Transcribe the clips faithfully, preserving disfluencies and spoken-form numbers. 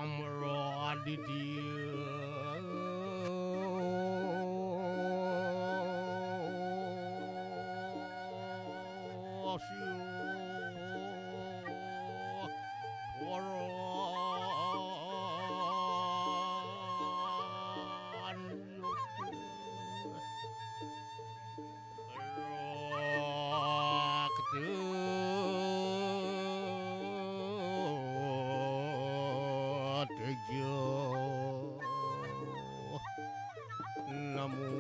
Om Raditya. Tejo. Namo.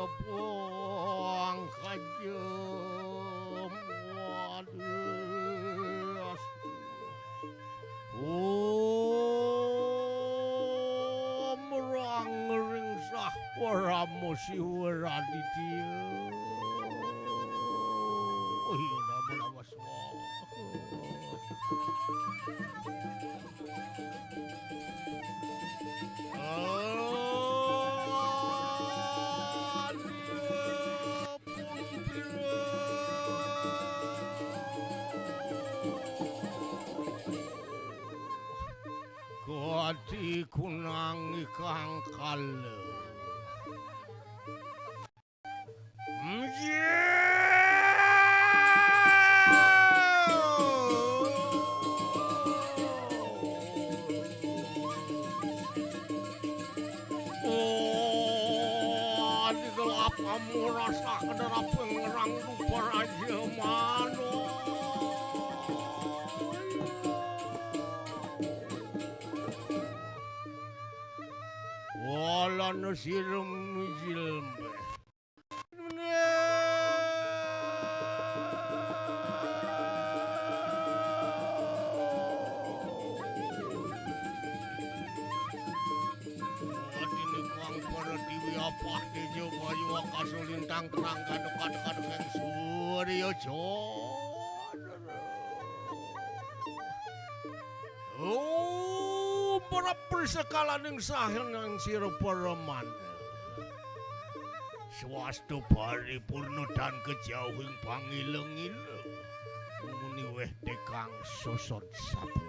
Suwedhepang kajemuan. Om rang ring sah parama siwa Raditya. Iya, nama-nama swaha. Gati kunang ikang kala. Oh, di gelap kamu rasakan darah pengerang rupa raja mano. Walana sira mijil mbeh. Adine kang para dewi apah tejo bayu akasa lintang terang kaduk-kaduk kaduk ing surya candra. Oh, para prisakalaning sahaning sira para manah. Swasta paripurna tan kejauhing pangila-ngila. Muni weh tekang sosot sapu.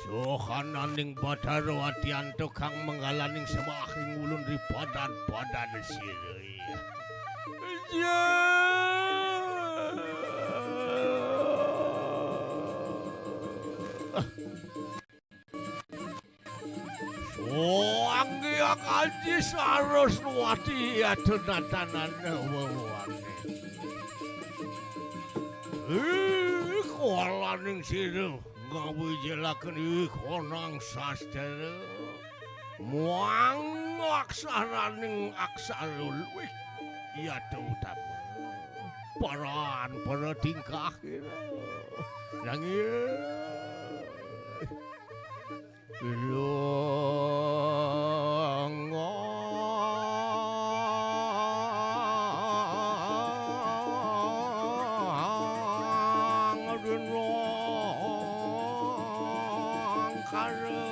Sohananing Batara Atyanta kang menggalaning semahing ulun ri padan-padan sira. Soang Hyang Aji Saraswati atunatanan wewangi. Ih, kalaning sira ngawijelaken ih konang sastra. Muang aksaraning aksara luwih. Iya, tuh, utama. Paran, para tingkah. Nangis. Longang den wong karo.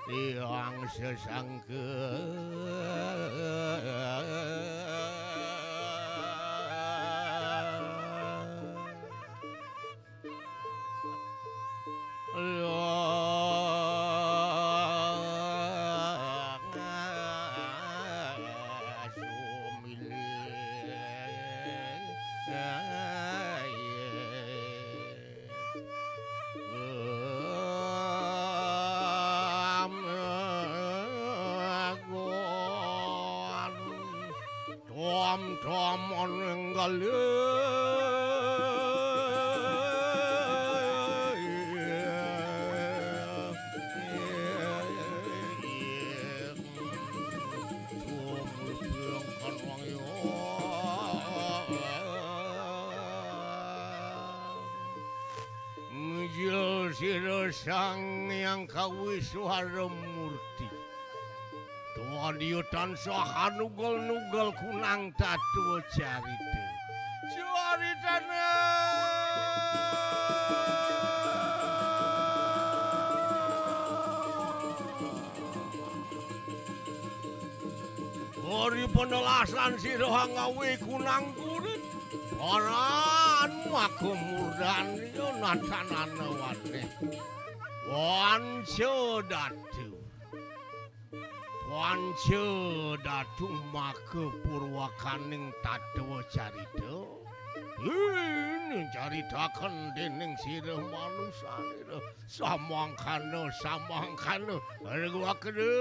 Yang sesangka. Tom-tom ning galih. Mijil sira Sang Hyang Kawiswara Murti. Dwadya tansah anugel-nugel kunang tatwa carita. Caritane. Ori penelasan sira ngawe kunang kurit. Paran maka murdan yo natanana waneh. Wanca datu. Wanca datu maka purwakaning tatwa carita. Ini caritaken dening sira manusa nira. Samangkana, samangkana. Regu akena.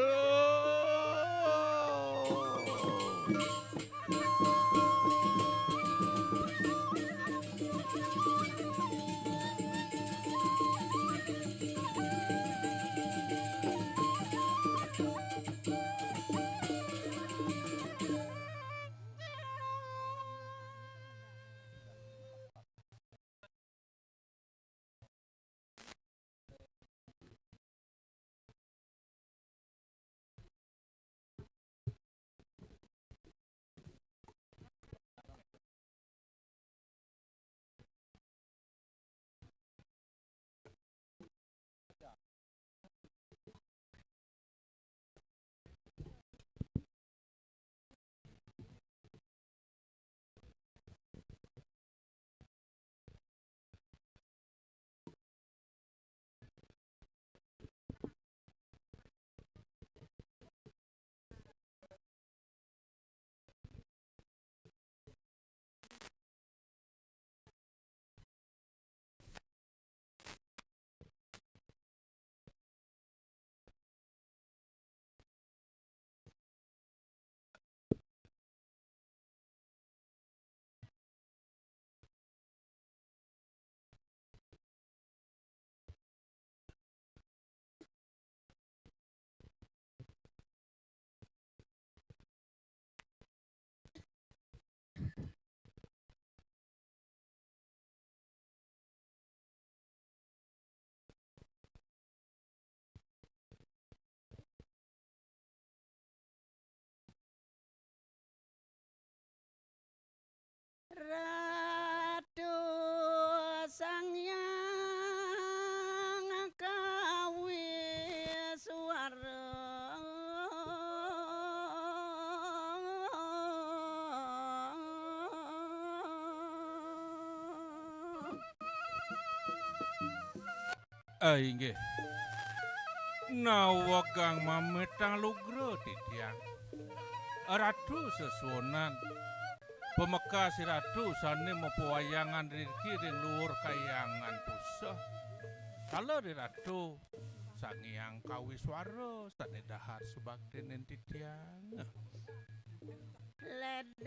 Ratu Sang Hyang Kawiswara. Ah, inggih. Nawegang mametang lugra titiang. Ratu sesuunan. Pamekas Ratu sane mapawayangan riki ring luur kahyangan puseh. Kala ri Ratu Sang Hyang Kawiswara sane dahat subaktinin titiang. Ledang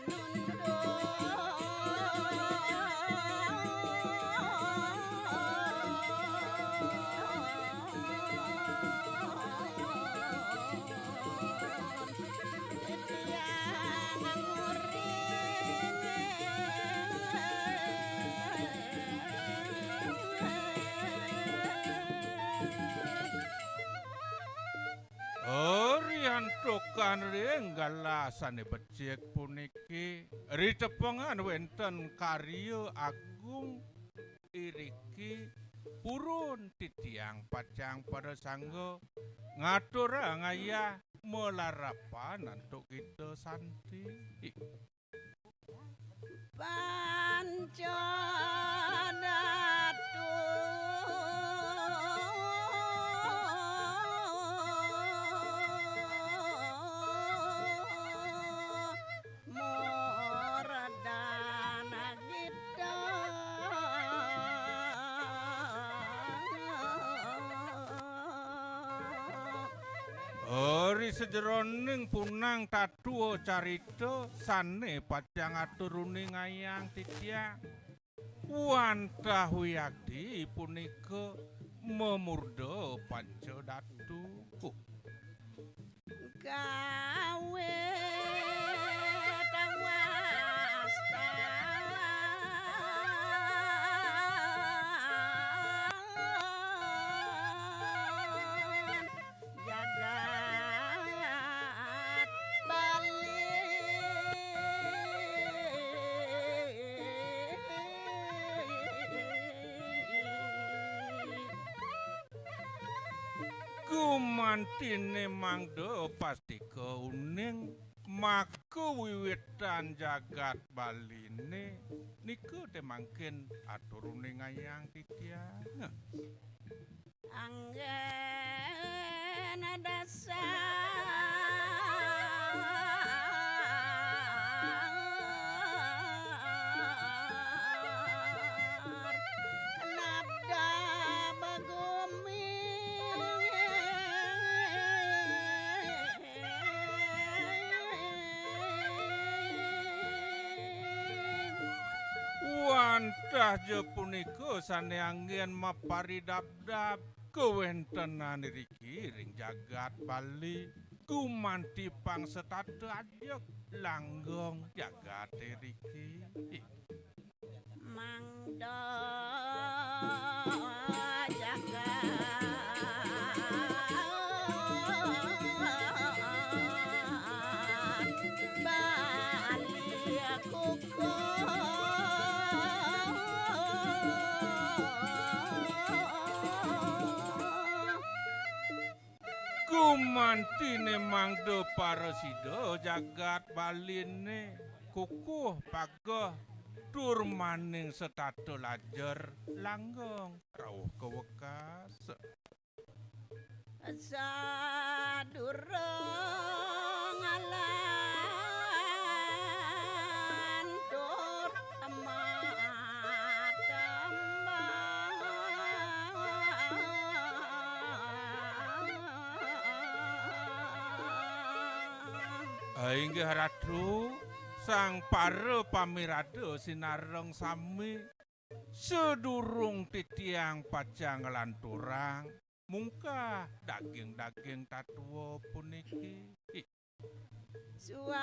nunduk. Santukan ring galah sane becik puniki, ritepengan wenten karya agung iriki purun titiang pacang pada sangga ngaturang ayah malarapan antuk kita santi. Panca Datu Mordana Gita. Ari sajeroning punang tatua carita sane pacang atur uningayang titiang, wantah wiakti punika mamurda Panca Datu. Gawe tawastan jagat Bali. Gumantine mangda pastika uning maka wiwitan jagat Baline nika te mangkin atur uningayang titiang. Anggena dasar nabda begumi. Wantah ja punika sane anggen maparidabdab kawentenan iriki ring jagat Bali, gumanti pang setata ajeg langgeng jagate iriki. Mangda jagat Bali kukuh. Gumantine mangda parasida jagat Baline kukuh pageh tur maning setata lajer langgeng rauh kawekas. Sadurung alantur matembang. Inggih Ratu, sang para pamirada sinareng sami, sadurung titiang pacang nglanturang mungkah daging-daging tatua puniki. Swastiastu.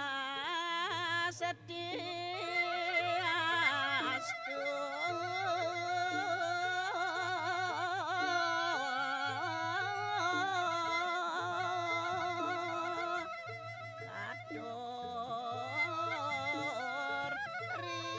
Katur riin.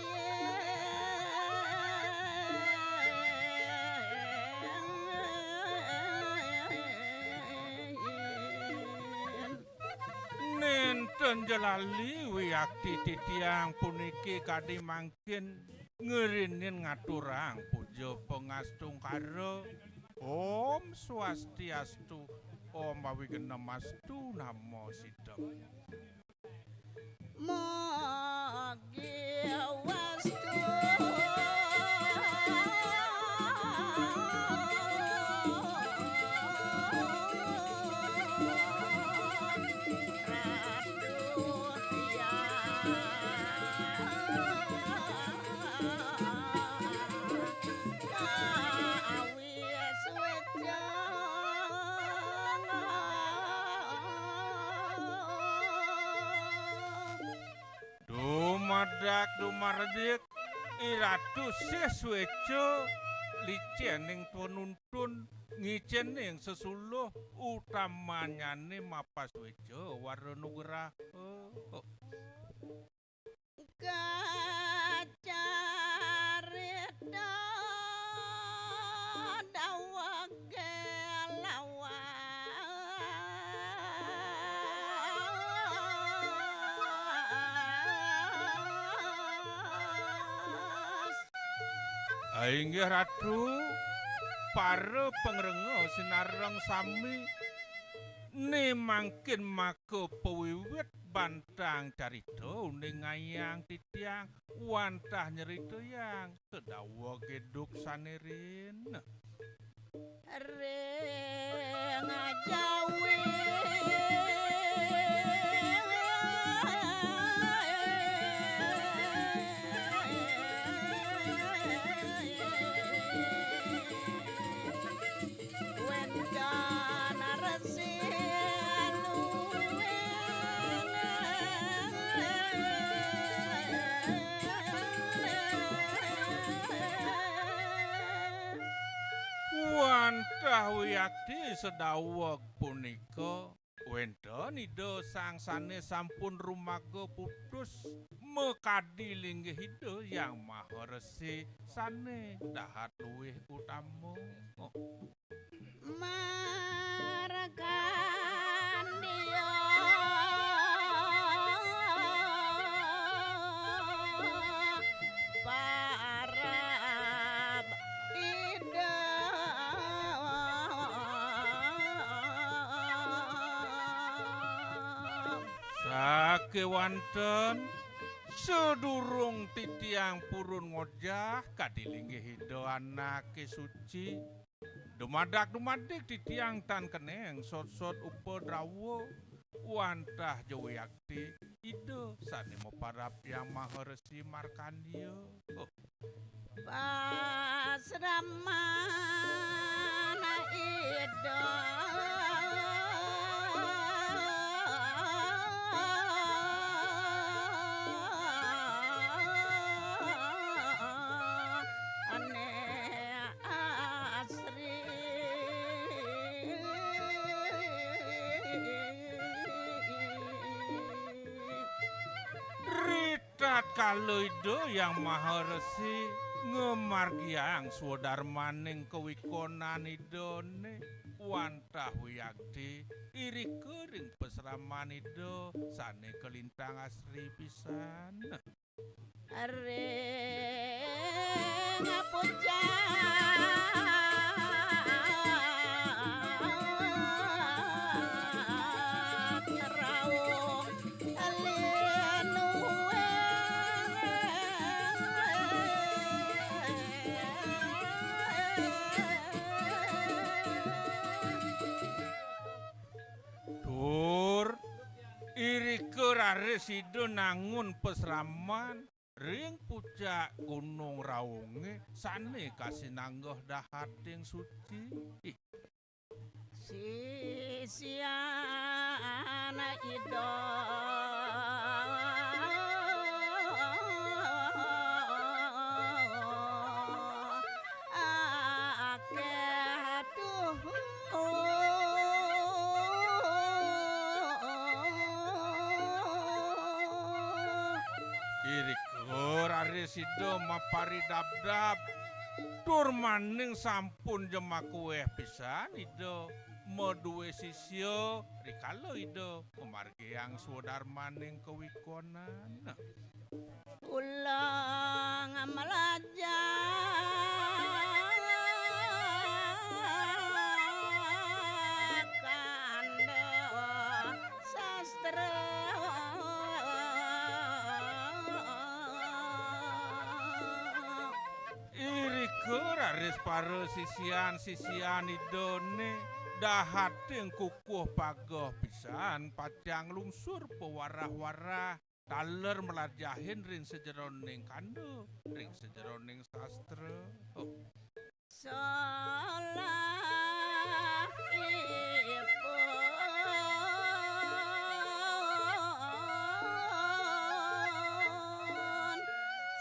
Nenten ja lali wiakti titiang puniki kadi mangkin ngrinin ngaturang puja pangastungkara. Om Swastiastu, Om Awignemastu Namo Sidham. Mogi wastu. Ratu Hyang Kawis Wecang. Dumadak dumardik, I Ratu Sisweca licéning panuntun, ngicéning sesuluh, utamanyané mapasuéca wara nugraha. Kacarita dawegé lawas. Inggih Ratu, para pangrenga sinareng sami, né mangkin maka pawiwit bantang carita uning ngayang titiang wantah nyritayang sadaweg iduk sané rin. Ring Jawi. Wénten resi luwih. Wantah wiakti sadaweg punika, wénten Ida Sang Sané sampun rumaga putus makadi linggih Ida Hyang Maha Resi sané dahat luwih utama. Markandia parab Ida. Sakéwanten, sadurung titiang purun ngojah kadi linggih Ida anaké suci, dumadak-dumadik titiang tan keneng sot-sot upadrawa, wantah ja wiakti Ida sané maparab Hyang Maha Resi Markandia. Pasraman Ida. Ané asri. Ritatkala Ida Hyang Maha Resi ngamargiang swadarmaning kawikonan Idané, wantah wiakti irika ring pasraman Ida sané kalintang asri pisan. Ring pucak raung linuwing. Tur irika raris Ida nangun pasraman ring pucak Gunung Raungé sané kasinanggeh dahating suci. Sisian Ida akéh tuhu. Irika raris Ida maparidabdab, tur maning sampun ja makuéh pisan Ida madué sisia rikala Ida mamargiang swadarmaning kawikonan. Ulang malajah kanda sastra. Irika raris para sisian-sisian Idané dahating kukuh pageh pisan pacang lungsur pawarah-warah taler mlajahin ring sajeroning kanda, ring sajeroning sastra. Oh. Salah ipun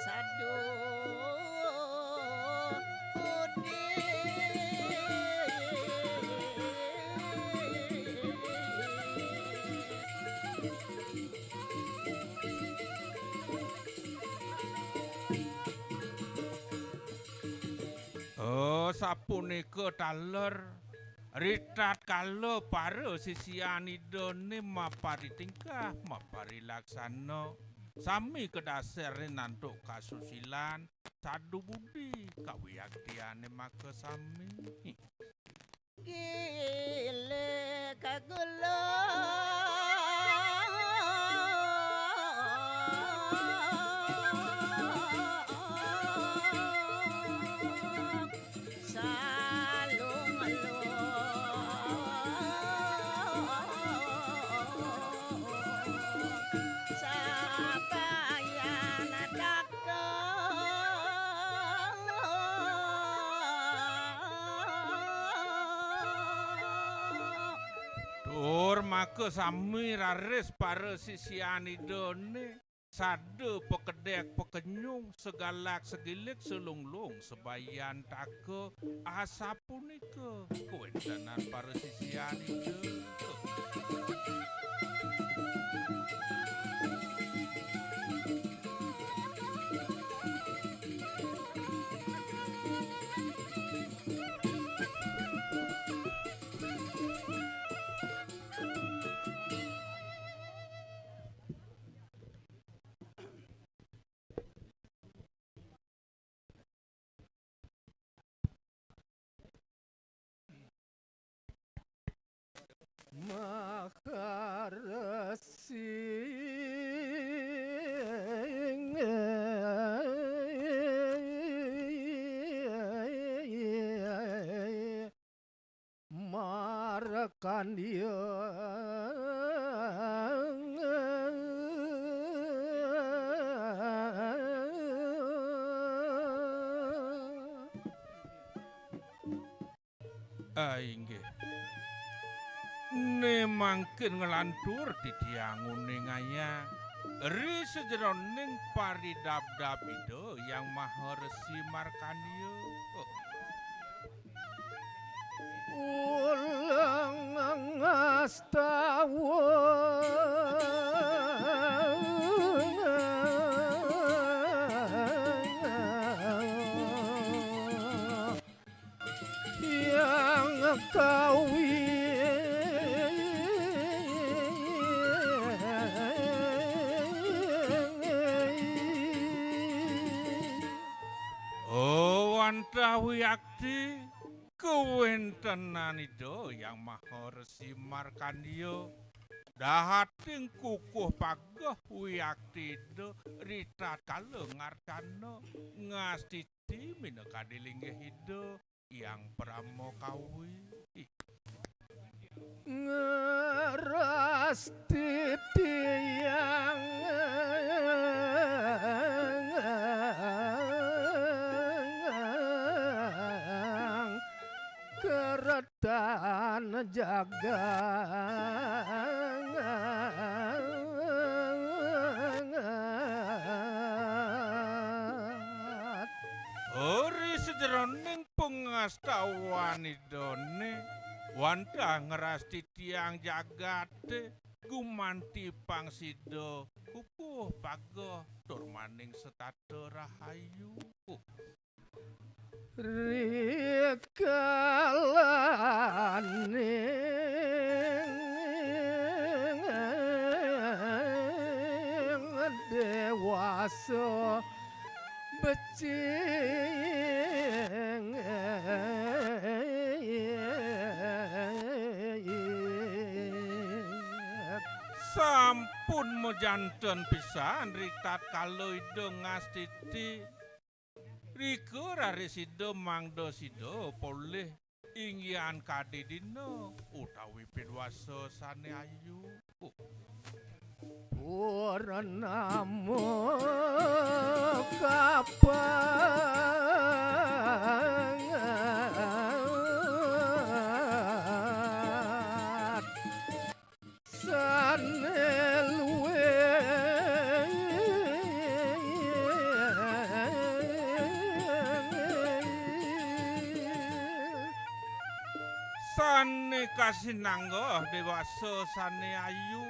saduhut Oh, sapunika taler, ritatkala para sisian Idané maparitingkah, maparilaksana, sami kadasarin antuk kasusilan, sada budi, kawiaktiané makasami. Gila kagulung salung-lung sabayan dak Tur maka sami raris para sisian Idané, sada pakedék pakenyung, sagalak sagilik, salunglung sabayan taka, asapunika kawéntenan para sisian Ida. Maharesi Markandeya. Ah, inggih. Né mangkin nglantur titiang nguningayang ri sajeroning paridabdab Ida Hyang Maha Resi Markandeya. Ulang ngastawa. Hyang Kawi. Oh, wantah wiakti, kawéntenan Ida Hyang Maha Resi Markandeya, dahating kukuh pageh wiakti Ida ritatkala ngarcana ngastiti minakadi linggih Ida Hyang Parama Kawi. Ngrastiti Hyang Kerta tan jagat. Ri sajeroning pangastawan Idané, wantah ngrastitiang jagaté, gumanti pang sida kukuh pageh tur maning setata rahayu. Rikalaning déwasa becik. Sampun majanten pisan ritatkala Ida ngastiti. Rika raris sida mangda sida polih inggihan kadi dina utawi pidwasa sané ayu. Purnama kapangat. Sané luwih Sané kasinanggeh déwasa sané ayu,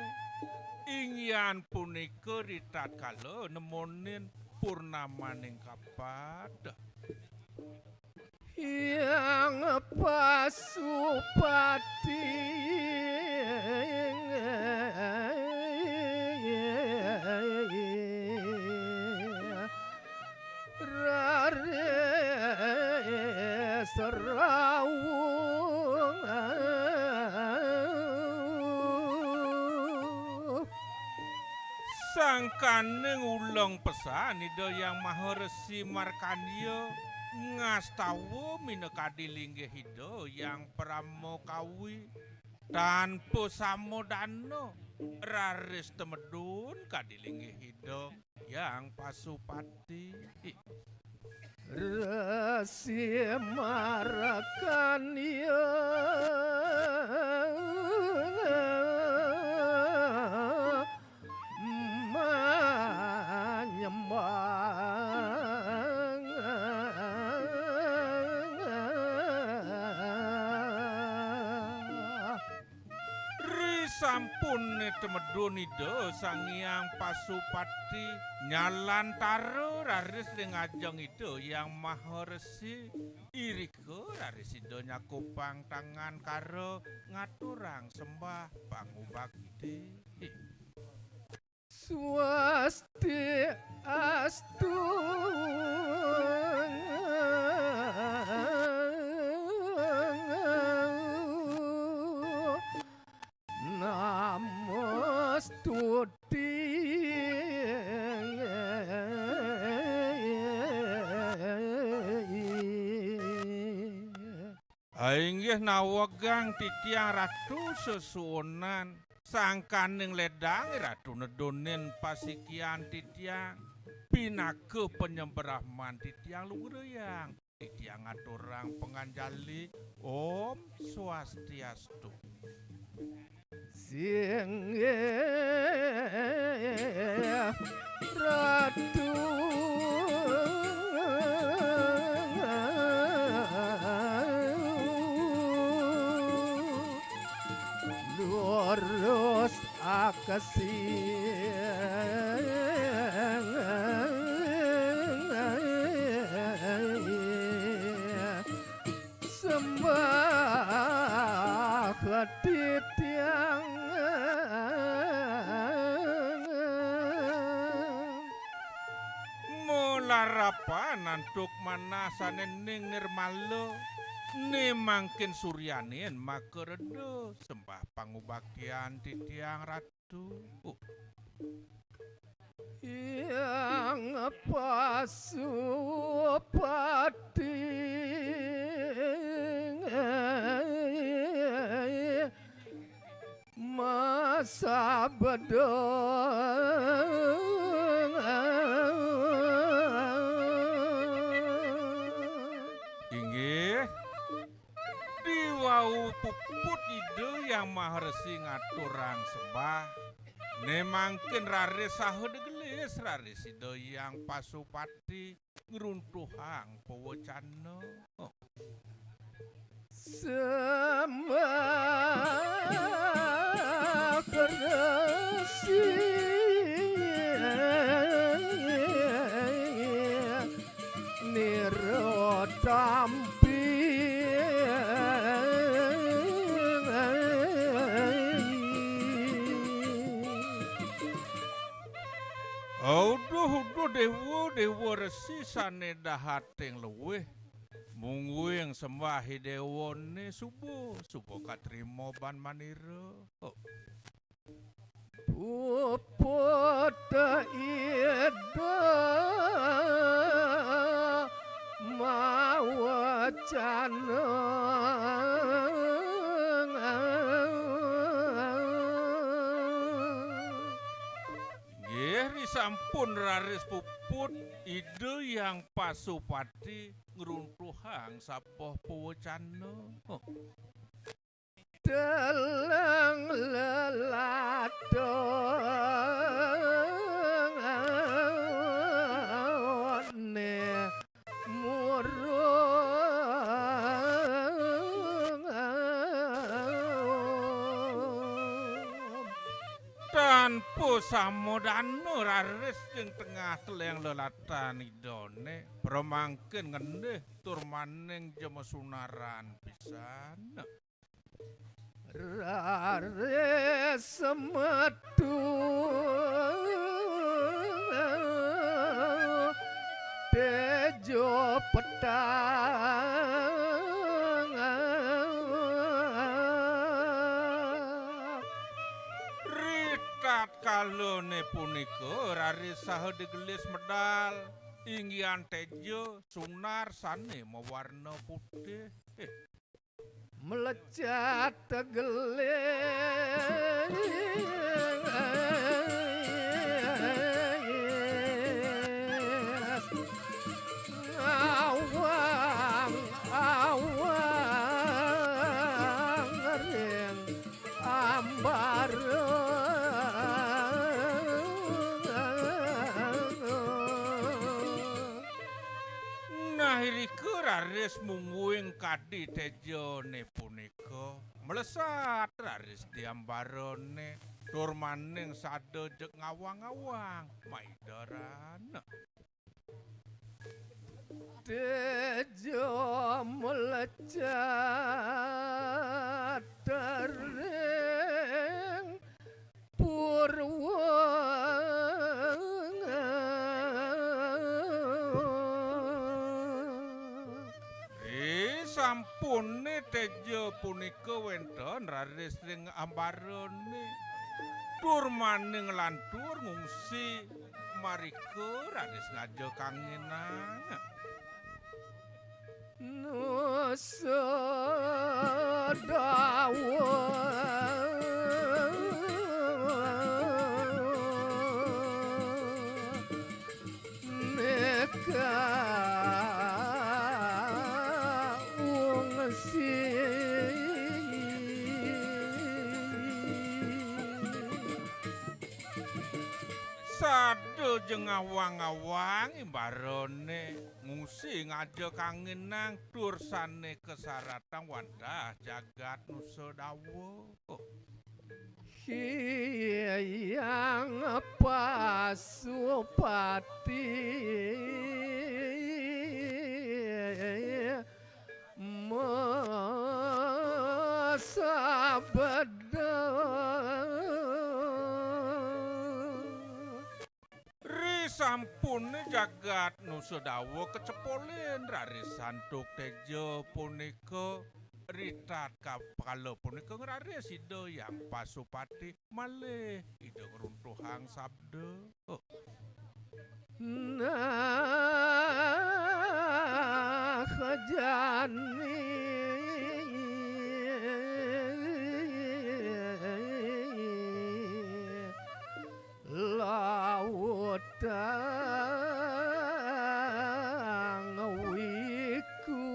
inggihan punika ritatkala nemonin purnamaning kapat. Hyang Pasupati raris rawuh. Sangkaning uleng pesan Ida Hyang Maharesi Markandeya ngastawa minakadi linggih Ida Hyang Parama Kawi, tanpa samadana raris temedun kadi linggih Ida Hyang Pasupati. Resi Markandeya manyembah. Risampuné temedun Ida Sang Hyang Pasupati, nyalantara raris ring ajeng Ida Hyang Maharesi, irika raris Ida nyakupang tangan kara ngaturang sembah pangubakti. Swasti astu. Namostuti. Inggih nawegang titiang Ratu sesuunan, sangkaning ledang Ratu nedunin pasikian titiang, pinaka panyebrahman titiang lugrayang. Titiang aturang panganjali, Om Swastiastu. Singgih Ratu lurus aksi. Sembah titiang. Malarapan antuk manah sané ning nirmala, né mangkin suryaning makareda, sembah pangubaktian titiang Ratu. Hyang Pasupati masabda. Inggih, diwau puput Ida Hyang Maharesi ngaturang sembah, né mangkin raris saha degelis raris Ida Hyang Pasupati ngruntuhang pawecana. Sembah Resi Nira Tampi. Aduh, aduh, déwa, déwa resi sané dahating luih. Mungguing sembah i déwané suba, suba katrima ban manira. Oh. Puput Ida mawecana. Nggih, risampun raris puput Ida Hyang Pasupati ngruntuhang sabeh pawecana. Teleng lelatoné murung. Samodana raris ing tengah teleng lelatan Idané, pramangkin ngendih tur maning jemasunaran pisan. Raris metu tejo petang. Ritatkalané punika raris saha digelis medal inggihan teja sunar sané mawarna putih. Eh, melecat gelis ngawang-awang ring ambara. Nah, irika raris mungguing kadi tejané punika. Mlesat raris di ambarané, tur maning sada jeg ngawang-awang maida rana. Teja mlecat ring purwa. Ri sampuné teja punika wénten raris ring ambarané, tur maning lantur ngungsi marika raris ngaja kanginang. Nusa Dawa neka ungsi. Sada jengawang-awang imbarané ngungsi ngaja kanginang tur sané kasaratang wantah jagat Nusa Dawa. Hyang Pasupati masabda. Ri sampuné jagat Nusa Dawa kacepolin raris antuk teja punika, ritatkala punika ngraris Ida Hyang Pasupati malih Ida ngruntuhang sabda. Oh. Nah, jani lautang wiku.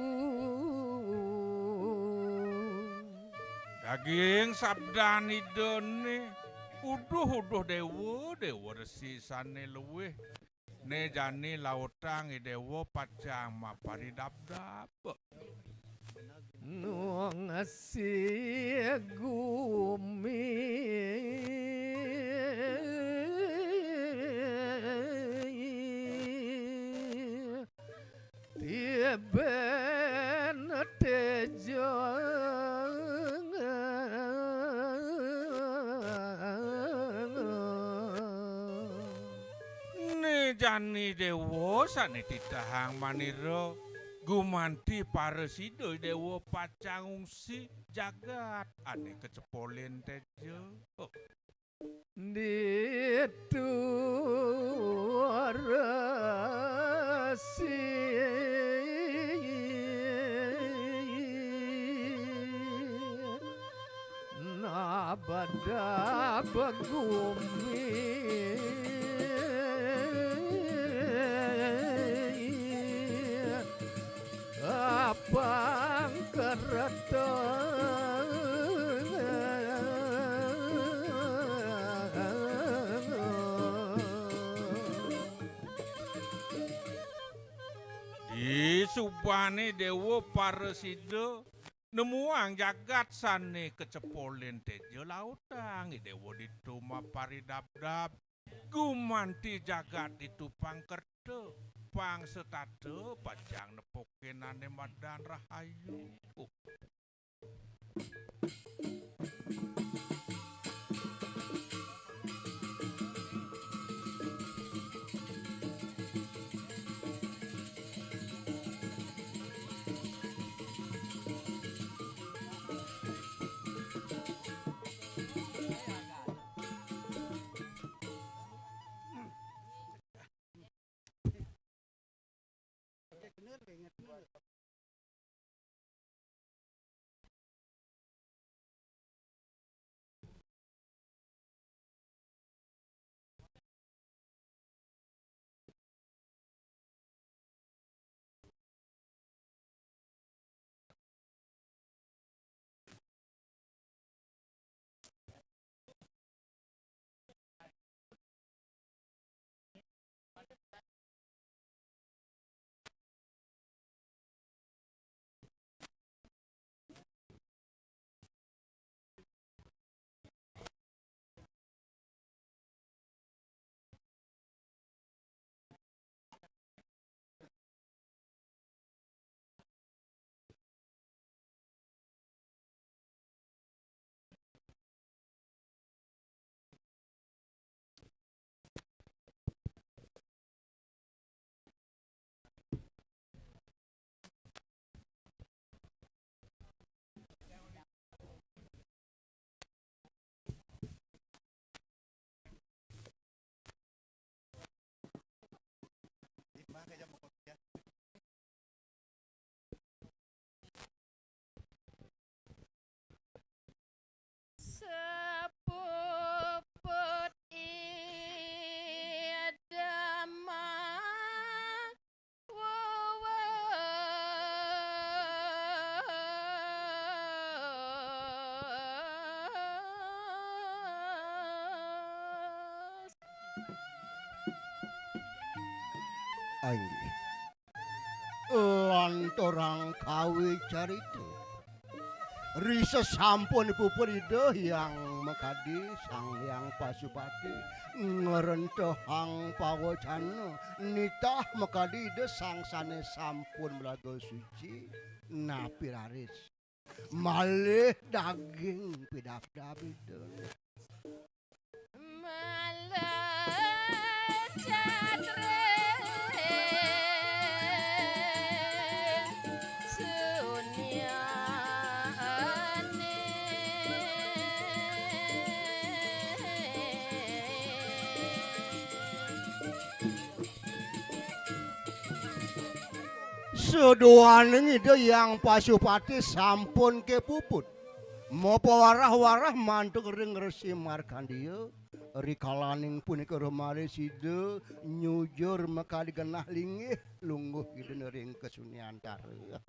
Daging sabdan Idané, uduh-uduh déwa, déwa resi sané luih. Né jani lautang i déwa pacang maparidabdab. Ngungsi gumi tiben teja. Né jani déwa sané titahang manira, gumanti parasida déwa pacang ngungsi jagat ané kacepolin teja. Oh. Ditu resi nabdab gumi. Apang kerta. Disubané déwa parasida Nemuang jagat sané kacepolin téja lautang, I Déwa ditu maparidabdab. Gumanti jagat ditu pang kerta, pang setata pacang nepukin ané madan rahayu. Sepuput idama wewes. Inggih. Lanturang kawicarita. Ri sesampun puput Ida Hyang Makadi Sang Hyang Pasupati ngrentehang pawecana nitah makadi Ida sang sané sampun maraga suci, napi raris malih daging pidabdab Ida. Malecat ring sunyané. Saduaning Ida Hyang Pasupati sampun kapuput. Mapawarah-warah mantuk ring Resi Markandia. Rikalaning punika rumaris Ida nyujur makadi genah linggih lungguh Ida ring kasunyantara.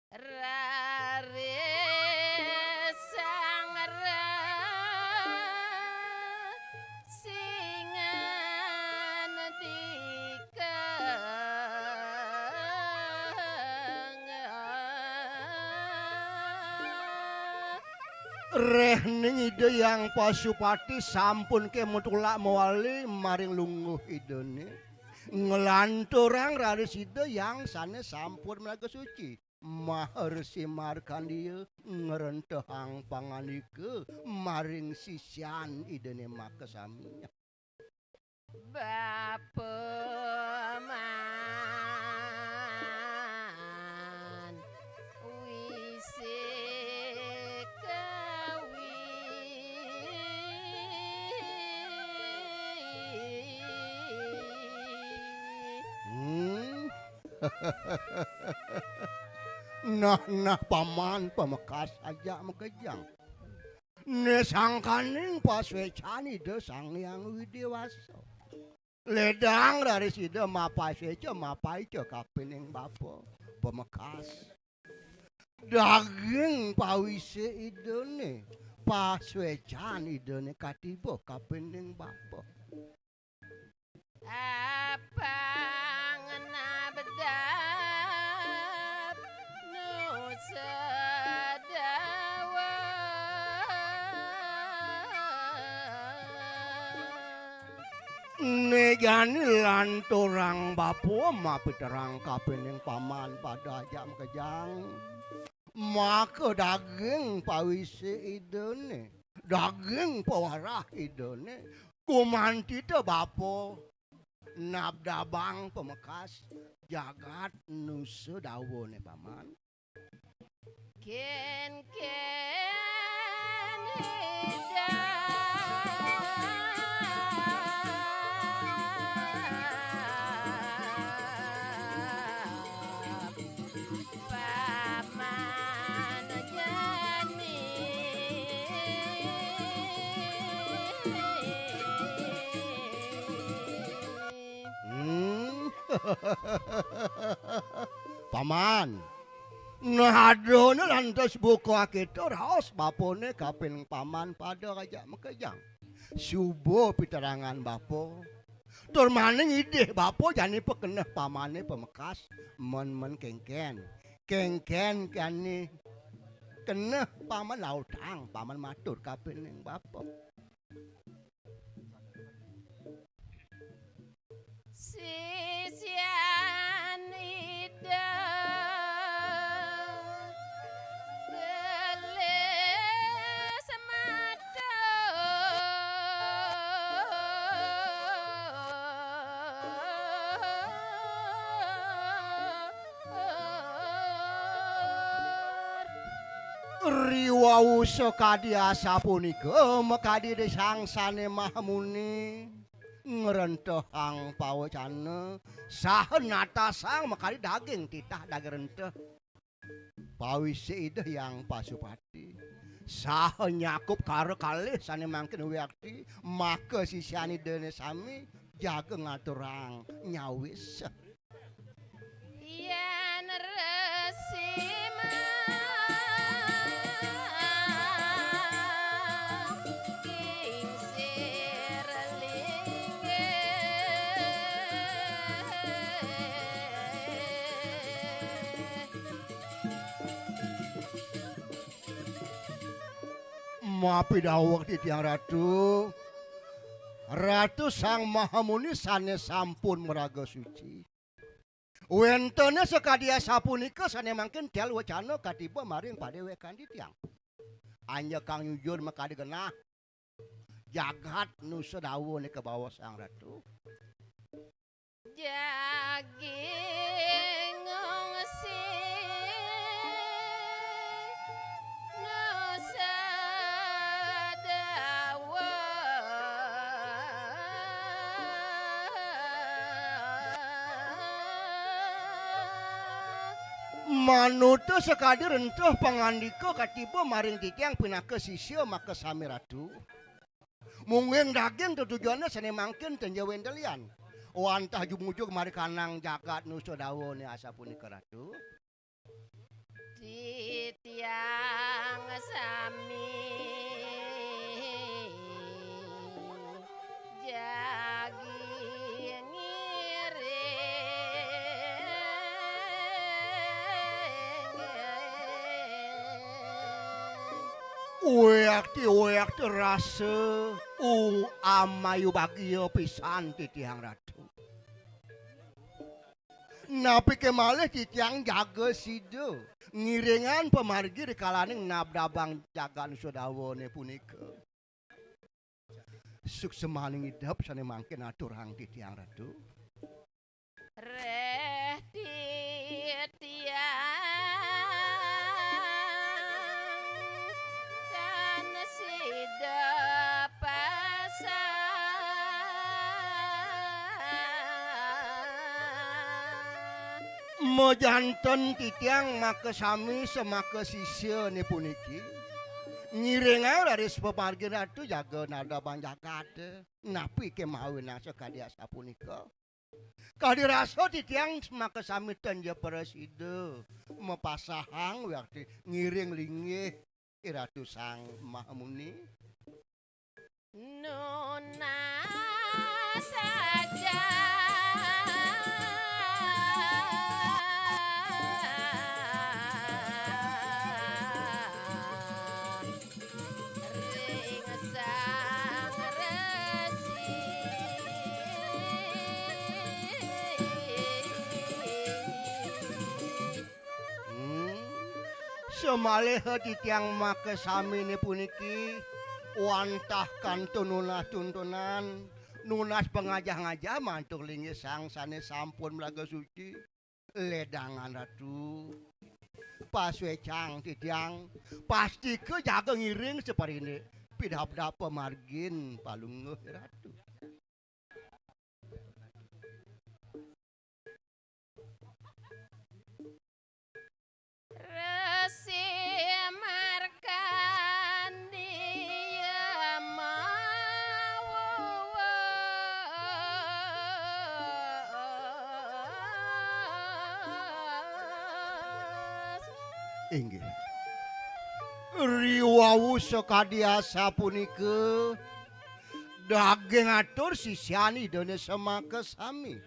Raris Sang Resi ngandika. Rehning Ida Hyang Pasupati sampun kamatulak mawali maring lungguh Idané. Nglanturang raris Ida Hyang sané sampun maraga suci. Maharsi Markandia ngrentehang pangandika maring sisian Idané makasami. Bapa man wisi kawi. Hmm. Nah, nah, paman pamekas ajak makejang. Né sangkaning pasuécan Ida Sang Hyang Widhi Wasa. Ledang raris Ida mapasuéca, mapaica kapining bapa pamekas. Daging pawisé Idané, pasuécan Idané katiba kapining bapa. Apang nabdab nu Sedawa. Né jani lanturang bapa mapiterang kapining paman pada ajak makejang. Maka daging pawisé idané, daging pawarah idané, kumantita bapa nabdabang pamekas jagat Nusa Dawané, paman. Kén-kén ida paman jani. Hmm. Paman. Nah, adané lantas buka kéto raos bapané kapining paman pada ajak makejang. Suba piterangan bapa. Tur maning idih bapa jani pakeneh pamané pamekas, men-men kénkén. Kénkén jani keneh paman lautang, paman matur kapining bapa. Sisian Ida gelis matur. Riwau sakadi asapunika makadi Ida Sang Sané Maha Muni ngrentehang pawecana saha natasang makadi daging titah daging renteh. Pawisé Ida Hyang Pasupati saha nyakup kara kalih sané mangkin wiakti, maka sisian Idané sami jaga ngaturang nyawis. Yén Resi Mas Kingsir Linggih. Mapidaweg titiang Ratu. Ratu Sang Mahamuni sané sampun maraga suci. Wénten sakadi asapunika sané mangkin tiang wecana katiba maring padéwékan titiang. Anjekang nyujur makadi genah jagat Nusa Dawa nika baos Sang Ratu. Jagi ngungsi Nusa Dawa. Manut sakadi renteh pangandika katiba maring titiang pinaka sisia makasami Ratu. Mungguing daging tetujuannya sané mangkin tenja wénten lian. Wantah jumujug mari kanang jagat Nusa Dawa né asapunika Ratu. Titiang sami jagi ngiring. Wéakti, wéakti rasa, u amayu bagia pisan titiang Ratu. Napiké malih titiang jaga sida ngiringang pamargi rikalaning nabdabang jagat Nusa Dawa né punika. Suksmaning idep sané mangkin aturang titiang Ratu. Réh titiang tan sida pasang. Majanten titiang makasami samaka sisia né puniki. Ngiringang raris pamargin Ratu jaga nabdabang jagat. Napiké mawinan sakadi asapunika? Kadi rasa titiang makasami tenja prasida mapasahang wiakti ngiring linggih I Ratu Sang Mahamuni. Nunas saja. Malih titiang makasaminé puniki wantah kantun nunas tuntunan, nunas pangajah-ngajah mantuk linggih sang sané sampun maraga suci. Ledangan Ratu, pasuécan titiang, pastika jaga ngiring sapariné pidabdab pamargin Palungguh Ratu. Resi Markandia mawuwes. Inggih. Riwau sakadi asapunika, daging atur sisian Idané samakasami.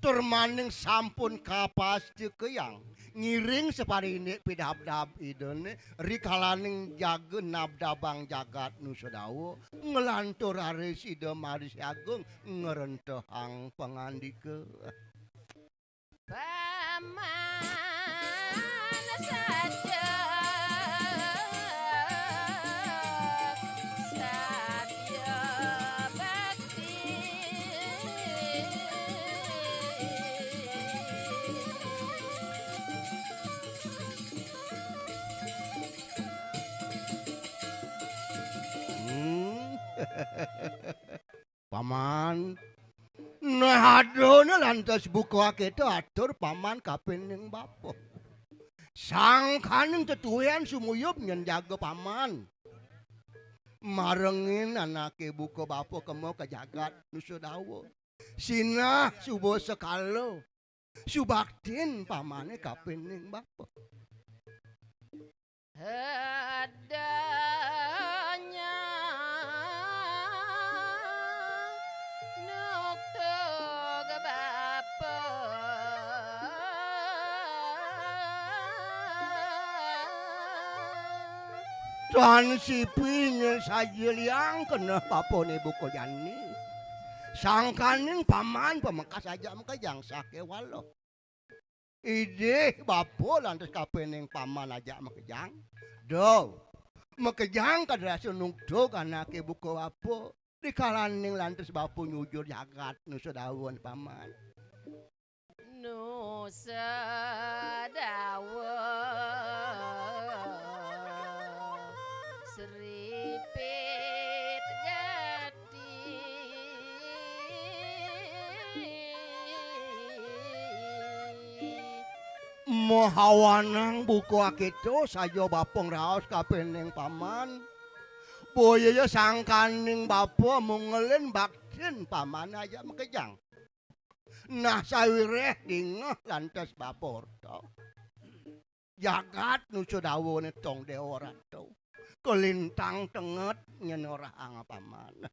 Tur malih sampun kapastikayang ngiring sapariné pidabdab Idané rikalaning jaga nabdabang jagat Nusadawa, nglantur raris Ida Marsi Agung ngrentehang pangandika. Paman saja sadya bakti. Hmm. Paman. Nah, adané lantas buka akéto atur Paman kapining bapa. Sangkaning tetuhian sumuyub nyén jaga Paman. Marengin anaké buka bapa kema ka jagat Nusadawa. Sinah suba sekala subaktin Pamané kapining bapa. Adanya nuktuk bapa. Tan sipi nyén saja liang keneh bapané buka jani. Sangkaning Paman pamekas ajak makejang sakéwala. Idih bapa lantas kapining Paman ajak makejang. Do, makejang kadasa nuktuk anaké buka bapa. Rikalaning lantas bapa nyujur jagat Nusadawa Paman. Nusadawa Sri Pitgati. Mahawanang buka akéto saja bapa ngraos kapining Paman. Boya ya sangkaning bapa mungelin baktin Paman ajak makejang. Nah, sawiréh dingeh lantas bapa orta. Jagat Nusadawané tong Déwa Ratu. Kalintang tenget nyén orahang Paman.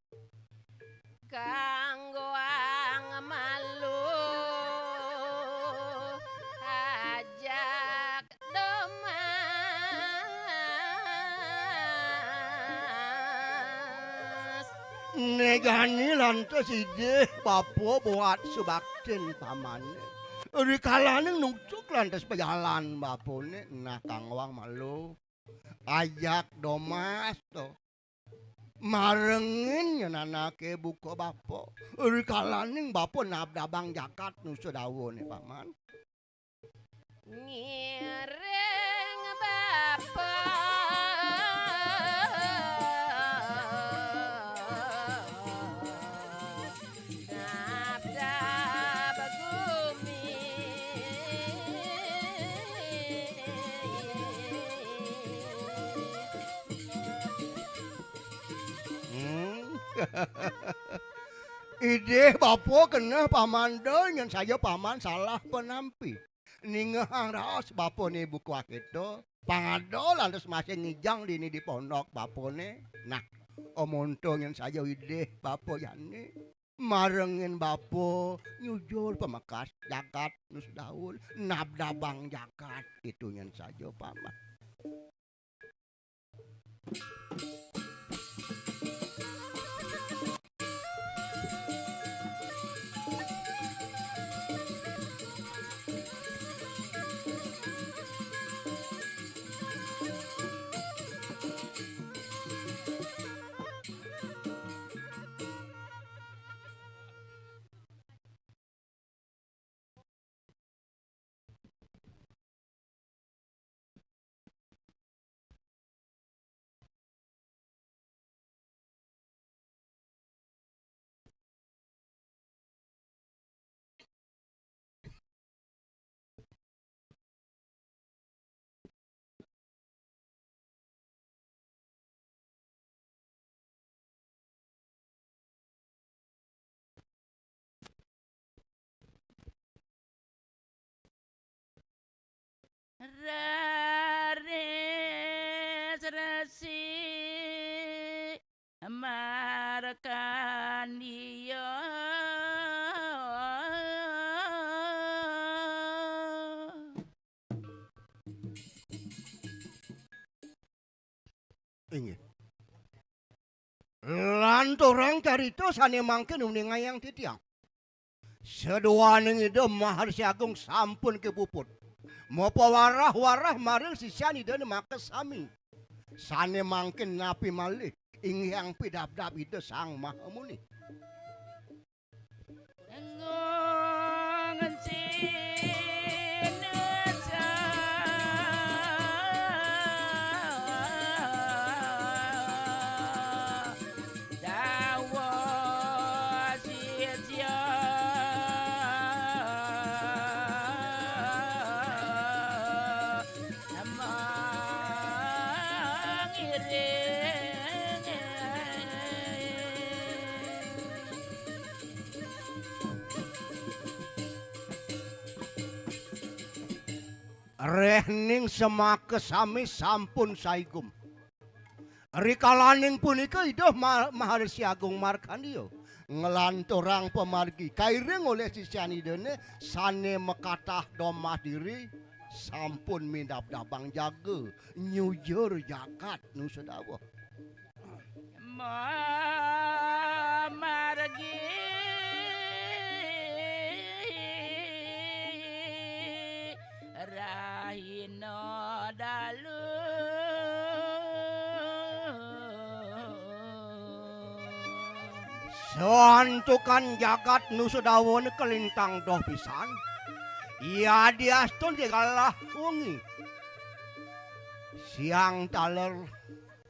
Kanggoang malu ajak Domas. Né jani lantas idih bapa buat subaktin Pamané. Rikalaning nuktuk lantas pajalan bapané, nah, kanggoang malu. Ajak Domas to. Marengin nyén anaké buka bapa. Rikalaning bapa nabdabang jagat Nusadawané Paman. Ngiring bapa. Nabdab gumi. Hmm. Idih bapa keneh Paman dol nyén saja Paman salah panampi. Ningehang raos bapané buka akéto, pang ada lantas masih ngijang dini di pondok bapané. Nah, omonto nyén saja idih bapa jani. Marengin bapa nyujur pamekas jagat Nusadawa, nabdabang jagat, itu nyén saja Paman. Raris Resi Markandia. Inggih. Lanturang carita sané mangkin uningayang titiang. Saduaning Ida Maharsi Agung sampun kapuput. Mapawarah-warah maring sisian Idané makasami. Sané mangkin napi malih inggih pidabdab Ida Sang Maha Muni. Ngung cinta dawa sitya mangiring. Rehning semakasami sampun saigum. Rikalaning punika Ida Ma-, Maharsi Agung Markandia nglanturang pamargi kairing olih sisian Idané sané makatah domah diri sampun midabdabang jaga nyujur jagat Nusa Dawa. Mamargi rahina dalu. Santukan jagat Nusa Dawa kalintang doh pisan. Yadiastun galah wengi. Siang taler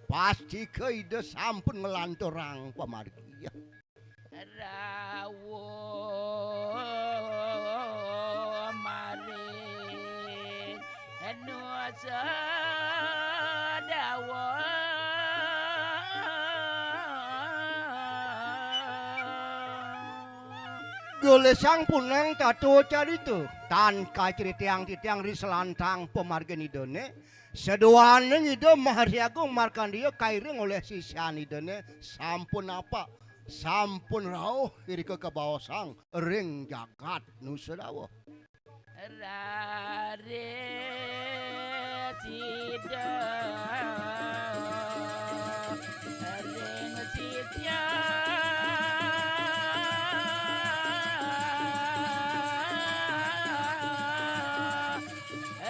pastika Ida sampun nglanturang pamargi. Rawuh maring Nusa Dawa. Gelisang punang tata carita, tan kacritayang titiang ri selantang pamargin Idané. Saduaning Ida Maharsi Agung Markandia kairing olih sisian Idané sampun napak, sampun rauh irika kabaosang ring jagat Nusa Dawa. Raris Ida ring sisian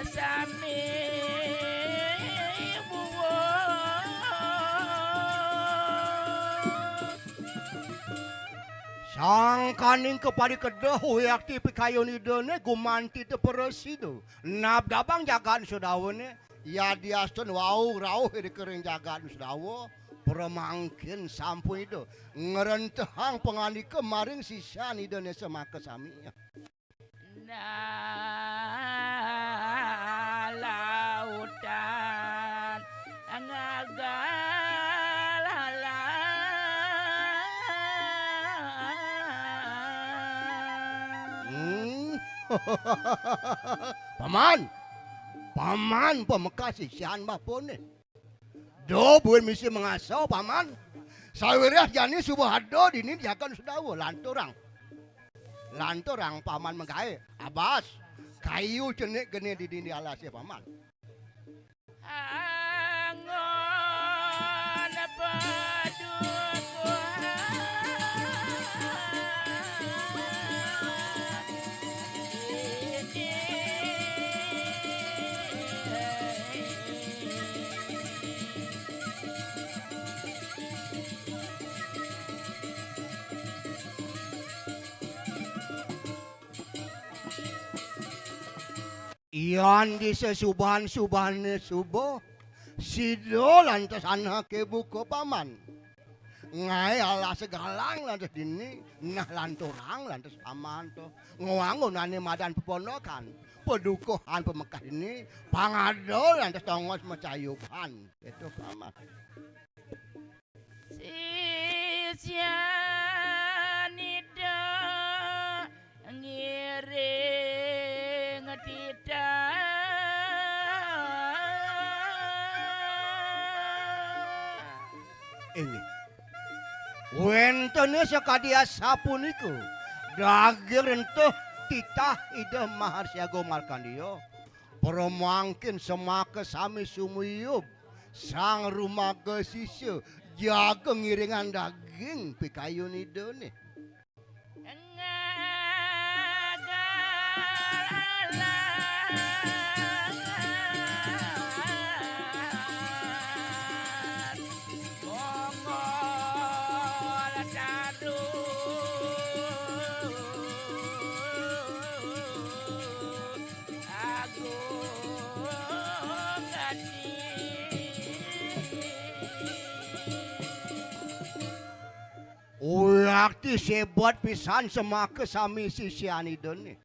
sami buwung. Sangkaning kaparikedah wiakti pikayun Idané gumanti ta prasida. Nabdabang jagat Nusa Dawané, yadiastun wau rauh irika ring jagat Nusa Dawa, pramangkin sampun Ida ngrentehang pangandika maring sisian Idané samakasami. Nah, lautan ngagal halang. Hmm. Paman, Paman pamekas sisian bapané. Duh, buin misi mangasa, Paman. Sawiréh jani suba ada dini jagat Nusa Dawa, lanturang. Lanturang Paman magaé. Abas, kayu cenik geni di dini alasé, Paman. Angon padukuhan. Yan di sasubahan-subahané suba, sida lantas anaké buka Paman. Ngaé alasé galang lantas dini, nah lanturang lantas Paman to. Ngwangunané madan pepondokan, padukuhan pamekas dini, pang ada lantas tongos macayuban. Kéto Paman. Sisian Ida ngiring titah Inggih. Wénten sakadi asapunika, daging rentah titah Ida Maharsi Agung Markandeya. Pramangkin semaka sami sumuyub, sang rumaga sisya, jaga ngiringang daging pikayun Idané. Wiakti sébat pisan semaka sami sisian Idané.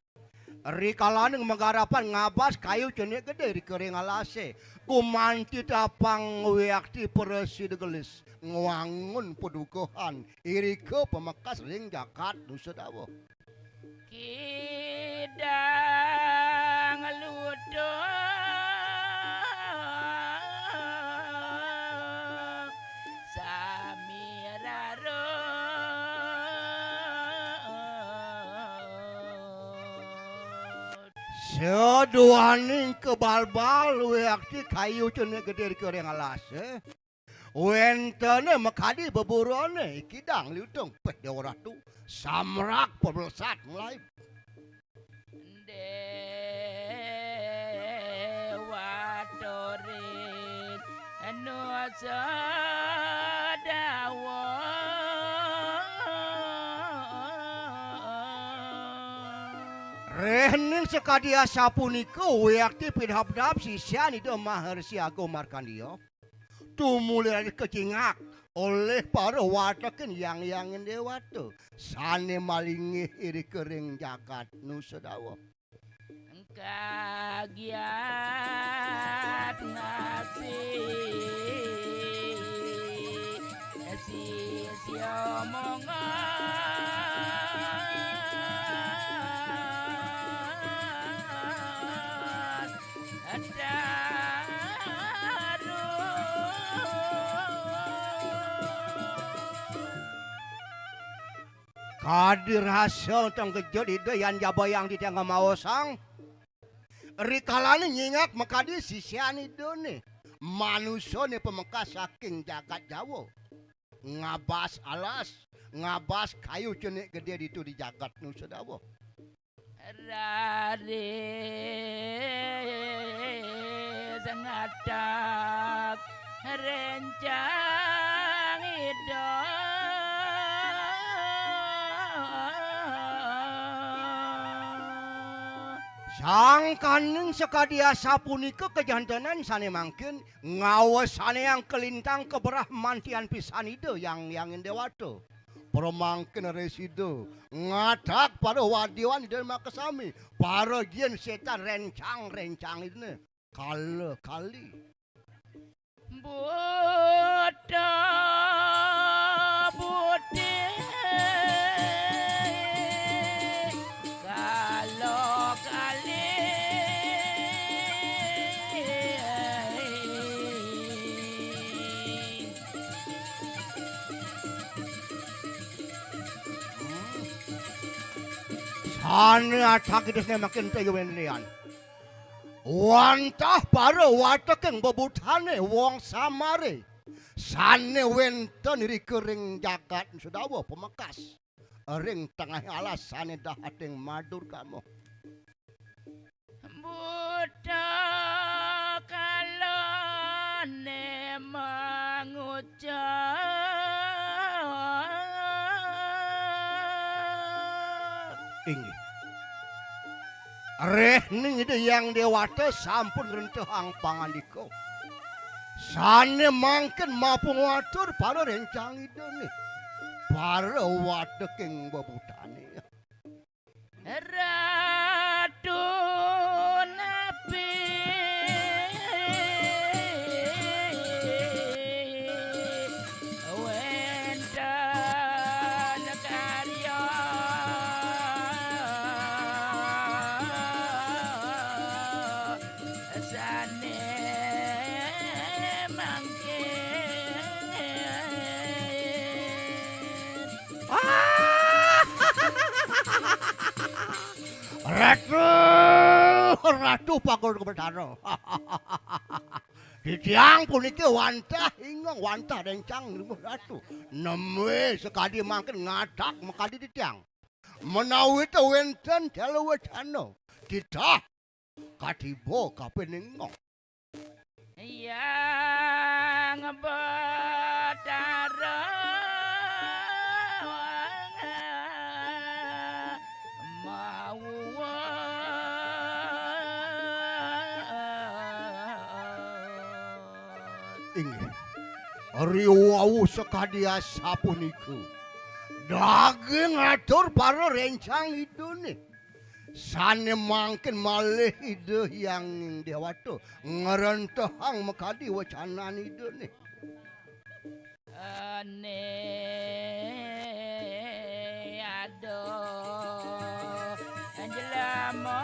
Rikalaning magarapan ngabas kayu cenik gedé ri kering alasé, gumanti tapang wiakti prasida gelis ngwangun padukuhan irika pamekas ring jagat Nusa Dawa. Kidang lutung sami rarut. Saduaning kabalbal wiakti kayu cenik gedé ri kering alasé. Wénten makadi beburoné, kidang lutung, péh Déwa Ratu, samrak pablesat mulai. Déwa Torin Nusa Dawa. Réhning sakadi asapunika wiakti pidabdab sisian Ida Maharsi Agung Markandeya. Tumuli raris kacingak olih para watekin yang-yangin déwata sané malinggih irika ring jagat Nusa Dawa. Kagiat nasi sisya mongan. Kadi rasa tengkejut Ida yan jabayang titiang ngamaosang. Rikalané nyingak makadi sisian Idané, manusané pamekas saking jagat Jawa. Ngabas alas, ngabas kayu cenik gedé ditu di jagat Nusa Dawa. Raris ngadeg réncang Ida. Sangkaning sakadi asapunika kajantenan sané mangkin ngawasanayang kalintang kabrahmantian pisan Ida yang-yangin déwata. Pramangkin ris Ida ngadeg para wadiwan Ida makasami, para jin sétan réncang-réncang Idané kala kali. Buta budi kala kali. Sané atak idesné makin tayuwén lian. Wantah para wateking bebutané wong samaré sané wénten irika ring jagat Sedawa pamekas, ring tengahing alas sané dahating madurgama. Buta kalané mangucap. Inggih. Réhning Ida Hyang Déwata sampun ngrentehang pangandika. Sané mangkin mapungatur para réncang Idané, para wateking bebutané. Ratu napi wénten karya sané mangkin Ah! Ratu, Ratu Pagon Betara. Titiang puniki wantah ingong, wantah rencang, Ratu. Neme sakadi mangkin ngadak makadi titiang. Menawi ta wenten tela wacana, titah katiba kapining. Hyang Betara mawut. Inggih. Riwau sakadi asapunika. Daging atur para rencang Idane. Sane mangkin malih Ida Hyang Dewata ngrentehang makadi wecanan Idane. Ane ada jelema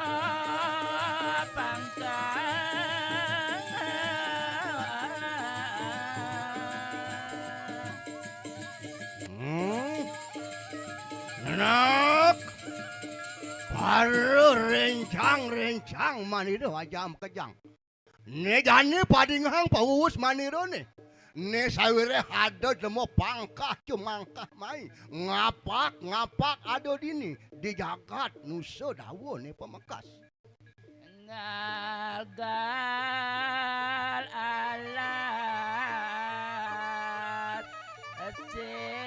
pangkat. Hmm. Nak, para rencang-rencang manira aja makejang. Ne jani padingehang pawuwus manirane. Ne sawiréh ada jelema pangkah cumangkah mai, ngapak-ngapak ada dini di jagat Nusa Dawa ne pamekas. Ngalgal alas sing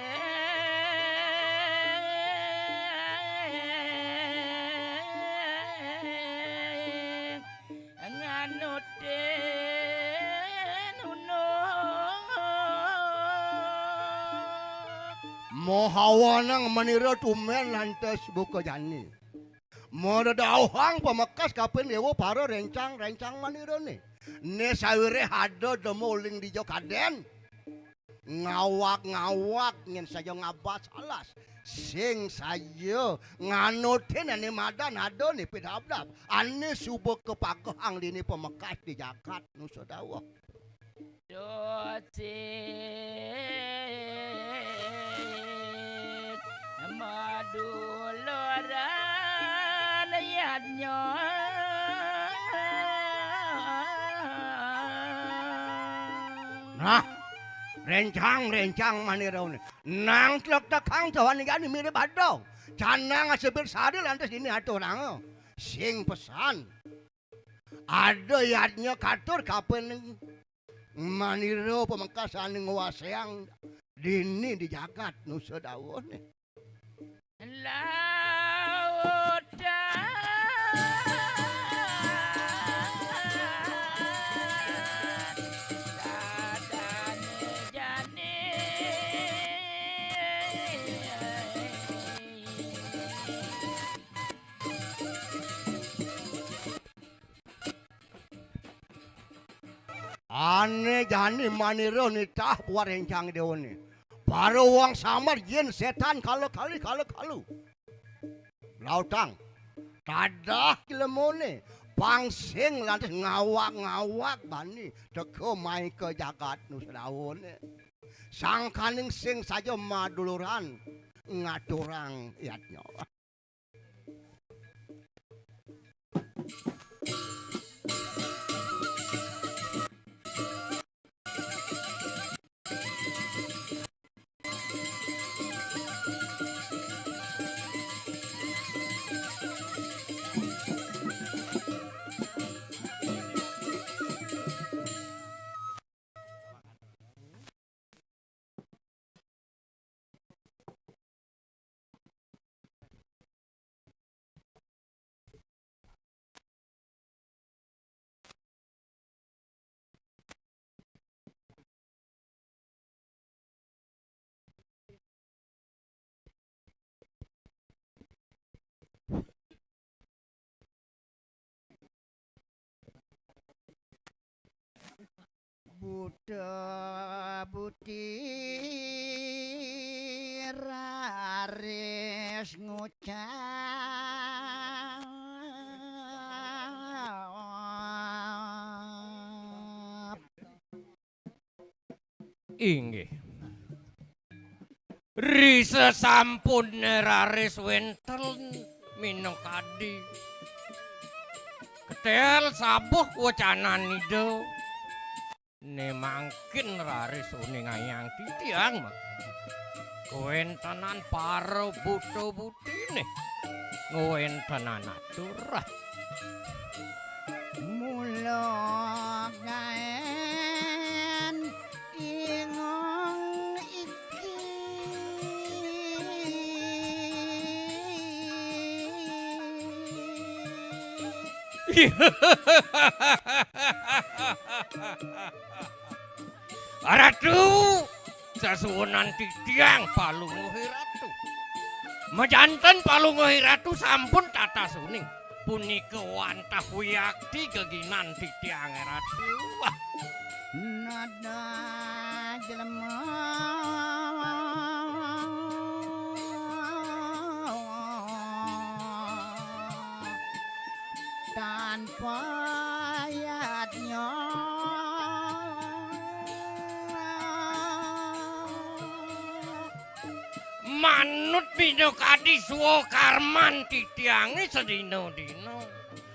nganutin unung. Mohawanang manira tumen lantas buka jani. Madadauhang pamekas kapin dewa para rencang-rencang manirane. Ne sawiréh ada dema uling dija kaden. Ngawag-ngawag nyen saja ngabas alas. Sing saja nganutin ane madan ada ne pidabdab. Ane suba kapagehang dini pamekas di jagat Nusa Dawa. Duh cing maduluran yadnya. Nah, rencang-rencang manira ne. Nang tlektekang cawan jani mirib ada. Canang asebit sari lantas dini aturanga. Sing pesan. Ada yadnya katur kapining manira pamekas ane nguaseang dini di jagat Nusa Dawa ne. Lautan sadane jani. Ane jani manira nitah buat rencang dewa ne. Para wong samar jin setan kala kali kala kalu. Lautang. Tadah jelemone pang sing lantas ngawag-ngawag bani teka mai ka jagat Nusa Dawa ne. Sangkaning sing saja maduluran ngaturang yadnya. Buta buti raris ngucap. Inggih. Ri sasampune raris wenten minakadi ketel sabuh wacanan Ida. Ne mangkin raris uningayang titiang, Mak. Kawentenan para buta butine. Kawentenan atur. Mula gaen ingong iki. Ratu, sesuunan titiang Palungguhe Ratu. Majanten Palungguhe Ratu sampun tatas uning. Punika wantah wiakti geginan titiang Ratu. Wah. Nada jelema tanpa yadnya. Manut bina kadi swakarman titiange sadina-dina.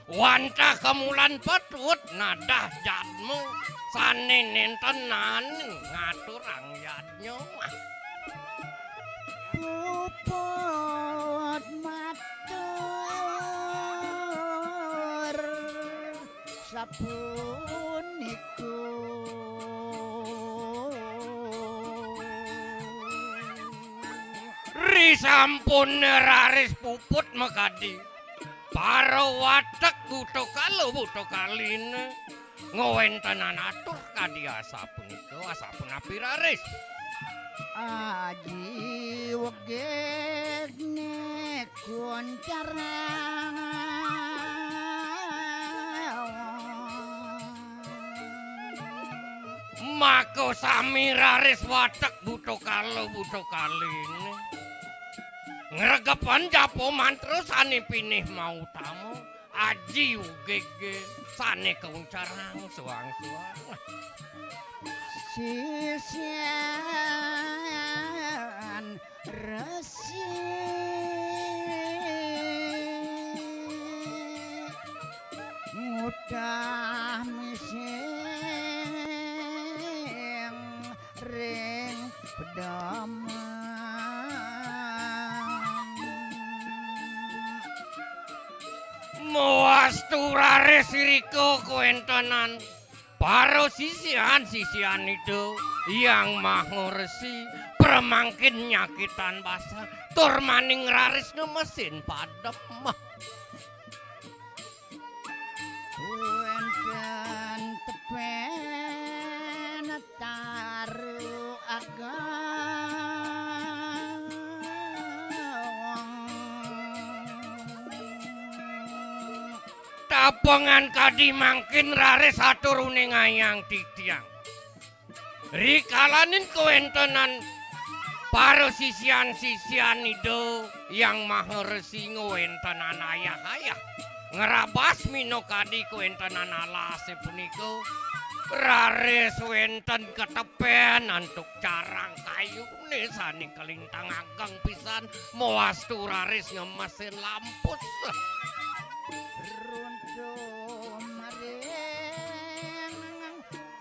Wantah kamulan patut nadah jadma sane nenten nani ngaturang yadnya. Puput matur sapunika. Ri sampun raris puput makadi. Para watek buta kala buta kaline. Ngwentenan atur kadi asapunika, asapunapi raris. Aji wegeg ne kuncarang. Maka sami raris watek buta kala buta kaline. Ngregepan japa mantra sane pinih mautama. Aji ugege sane kauncarang suang-suang. Sisian resi ngudah mising ring pedaman. Mawastu raris irika kawentenan para sisian-sisian Ida Hyang Maha Resi pramangkin nyakitan basang tur maning raris ngemesin padem. Wenten tepen taru ageng. Tapengan kadi mangkin raris atur uningayang titiang. Rikalaning kawentenan para sisian-sisian Ida Hyang Maha Resi ngwentenan ayah-ayah ngrabas minakadi kawentenan alase punika, raris wenten ketepen antuk carang kayune sane kalintang ageng pisan, mawastu raris ngemesin lampus. Runtuh maring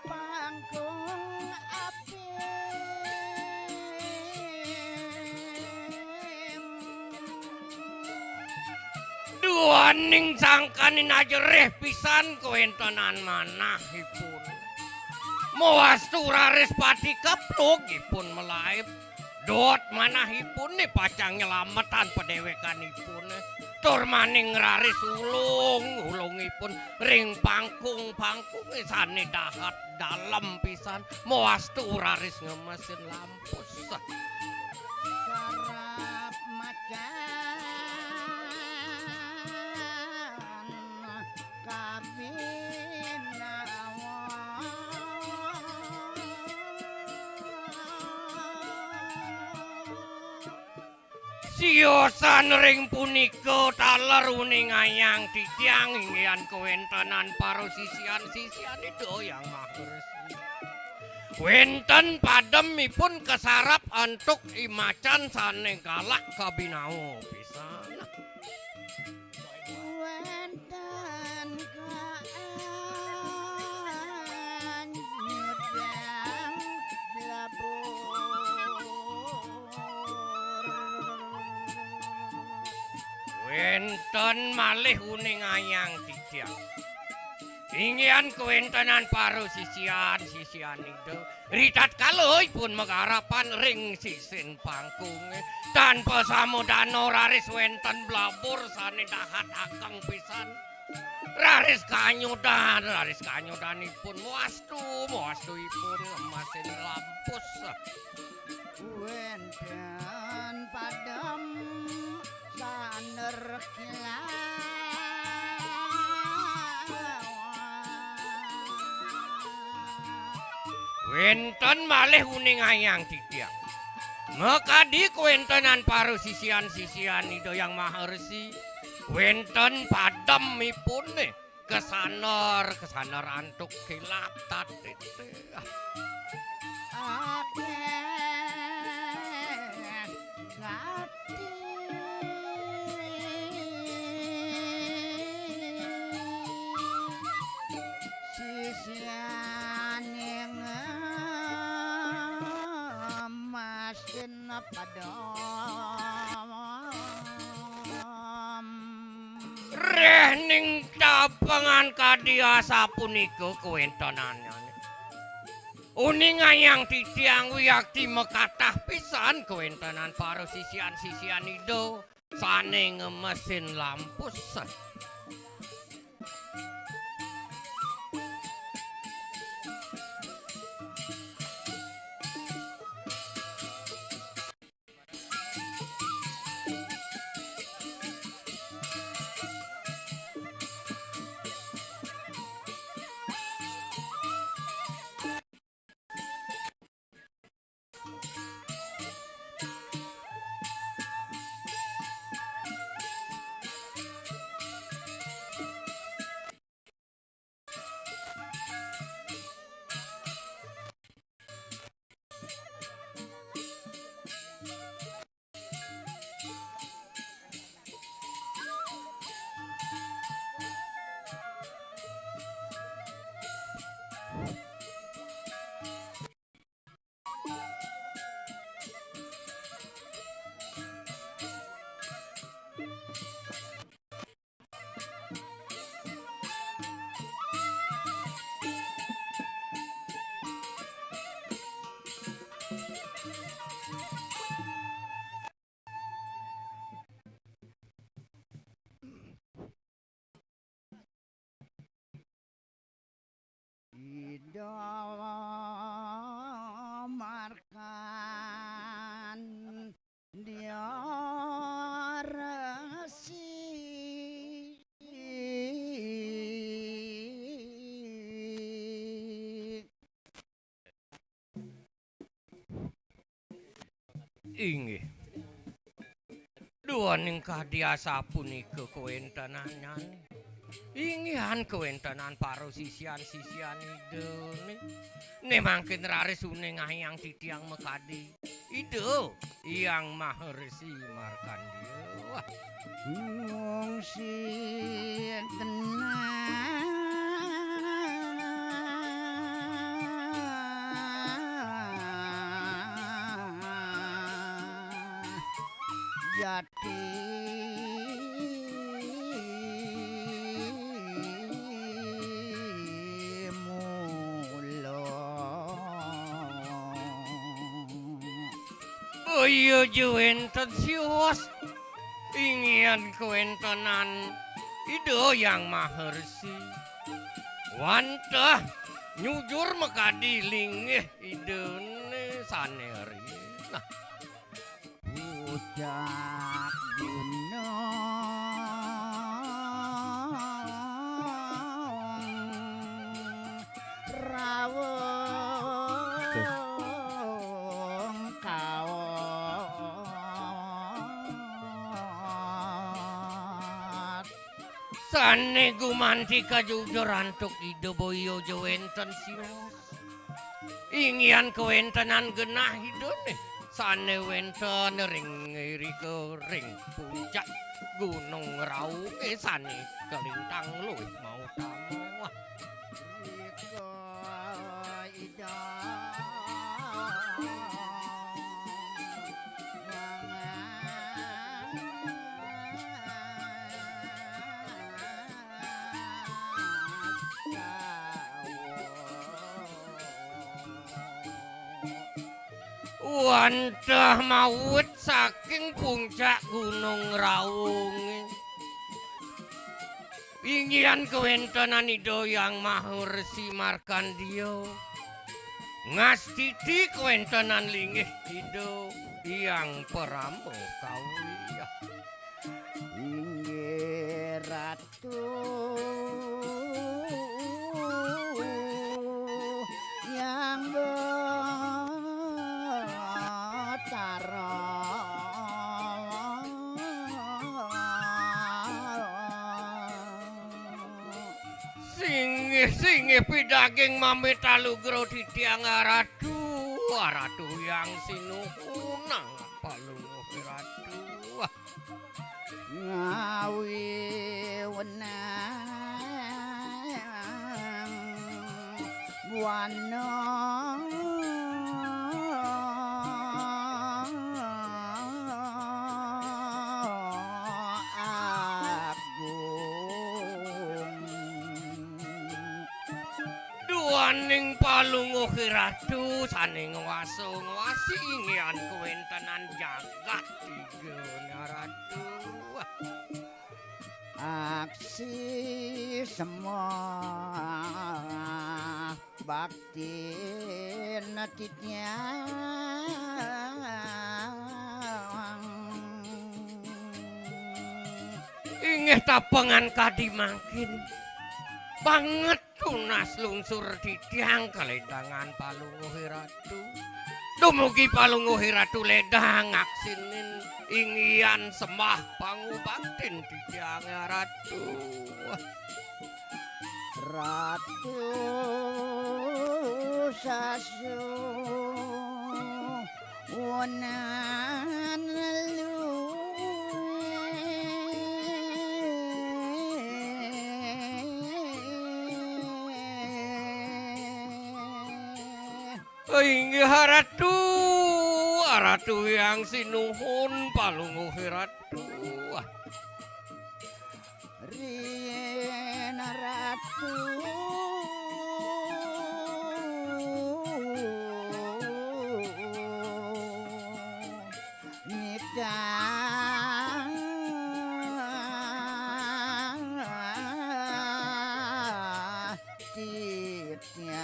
pangkung api. Duaning sangkaning ajerih pisan kawentenan manahipun. Mawastu raris pati keplug ipun malaib. Dot manahipune pacang nyelametang padewekanipune. Tur maning raris ulung-ulungipun ring pangkung-pangkunge sane dahat dalem pisan, mawastu raris ngemesin lampus. Sarap macan kabinawa. Siosan ring punika taler uningayang titiang inggihan kawentenan para sisian-sisian Ida Hyang Maha Resi. Wénten pademipun kasarap antuk I Macan sané galak kabinawa pisan. Wénten kaanyudang blabur. Wénten malih uningayang titiang. Inggihan kawéntenan para sisian-sisian Ida. Ritatkala ipun magarapan ring sisin pangkungé, tanpa samudana raris wénten blabur sané dahat ageng pisan. Raris kanyudan, raris kanyudanipun moastu, moastu ipun ngemesin lampus. Wénten padem saner kilau. Wénten malih uningayang titiang. Makadi kawéntenan para sisian-sisian Ida Hyang Maharsi, wénten pademipuné. Kesaner, kesaner antuk kilap tatete. Akéh kati sisianing masin padem. Réh ning tapengan kadi asapunika kawéntenanné. Uningayang titiang wiakti makatah pisan kawéntenan para sisian-sisian Ida sané ngemesin lampus. Ida Markandya Resi. Inggih. Duaning kadi asapunika kawéntenanné. Inggihan kawéntenan para sisian-sisian Idané. Né mangkin raris uningayang titiang makadi. Ida Hyang Maharsi Markandya. Wah. Wong sing kenal jati mula. Iya ja wénten sios. Inggihan kawéntenan Ida Hyang Maharsi. Wantah nyujur makadi linggih Idané sané ri. Nah. Pucak gunung rawung kaos. Sané gumanti kajujur antuk Ida boya ja wénten sios. Inggihan kawéntenan genah Idané sané wénten ring irika ring puncak Gunung Raungé sané kalintang luwih mautama. Rika Ida Wantah mawit saking puncak Gunung Raungé. Inggihan kawéntenan Ida Hyang Maha Resi Markandia. Ngastiti kawéntenan linggih Ida Hyang Parama Kawi. Inggih Ratu Hyang Betara. Singgih-singgih pidaging mamit alugra titiang Ratu, Ratu Hyang Sinuhun, palungguh Ratu. Ngawi wenang buana agung. Duaning palungguh Ratu sané ngwasa-ngwasi inggihan kawéntenan jagat tiga Ratu. Aksi sembah baktin titiang. Inggih tapengan kadi mangkin. Banget tunas lungsur titiang kalédangan palungguh Ratu. Dumugi palungguh Ratu lédang aksinin inggihan sembah pangubaktin titiang Ratu. Ratu Sasu Wonan luwih. Inggih Ratu, Ratu Hyang Sinuhun palungguh Ratu. Rin Ratu nitah titiang.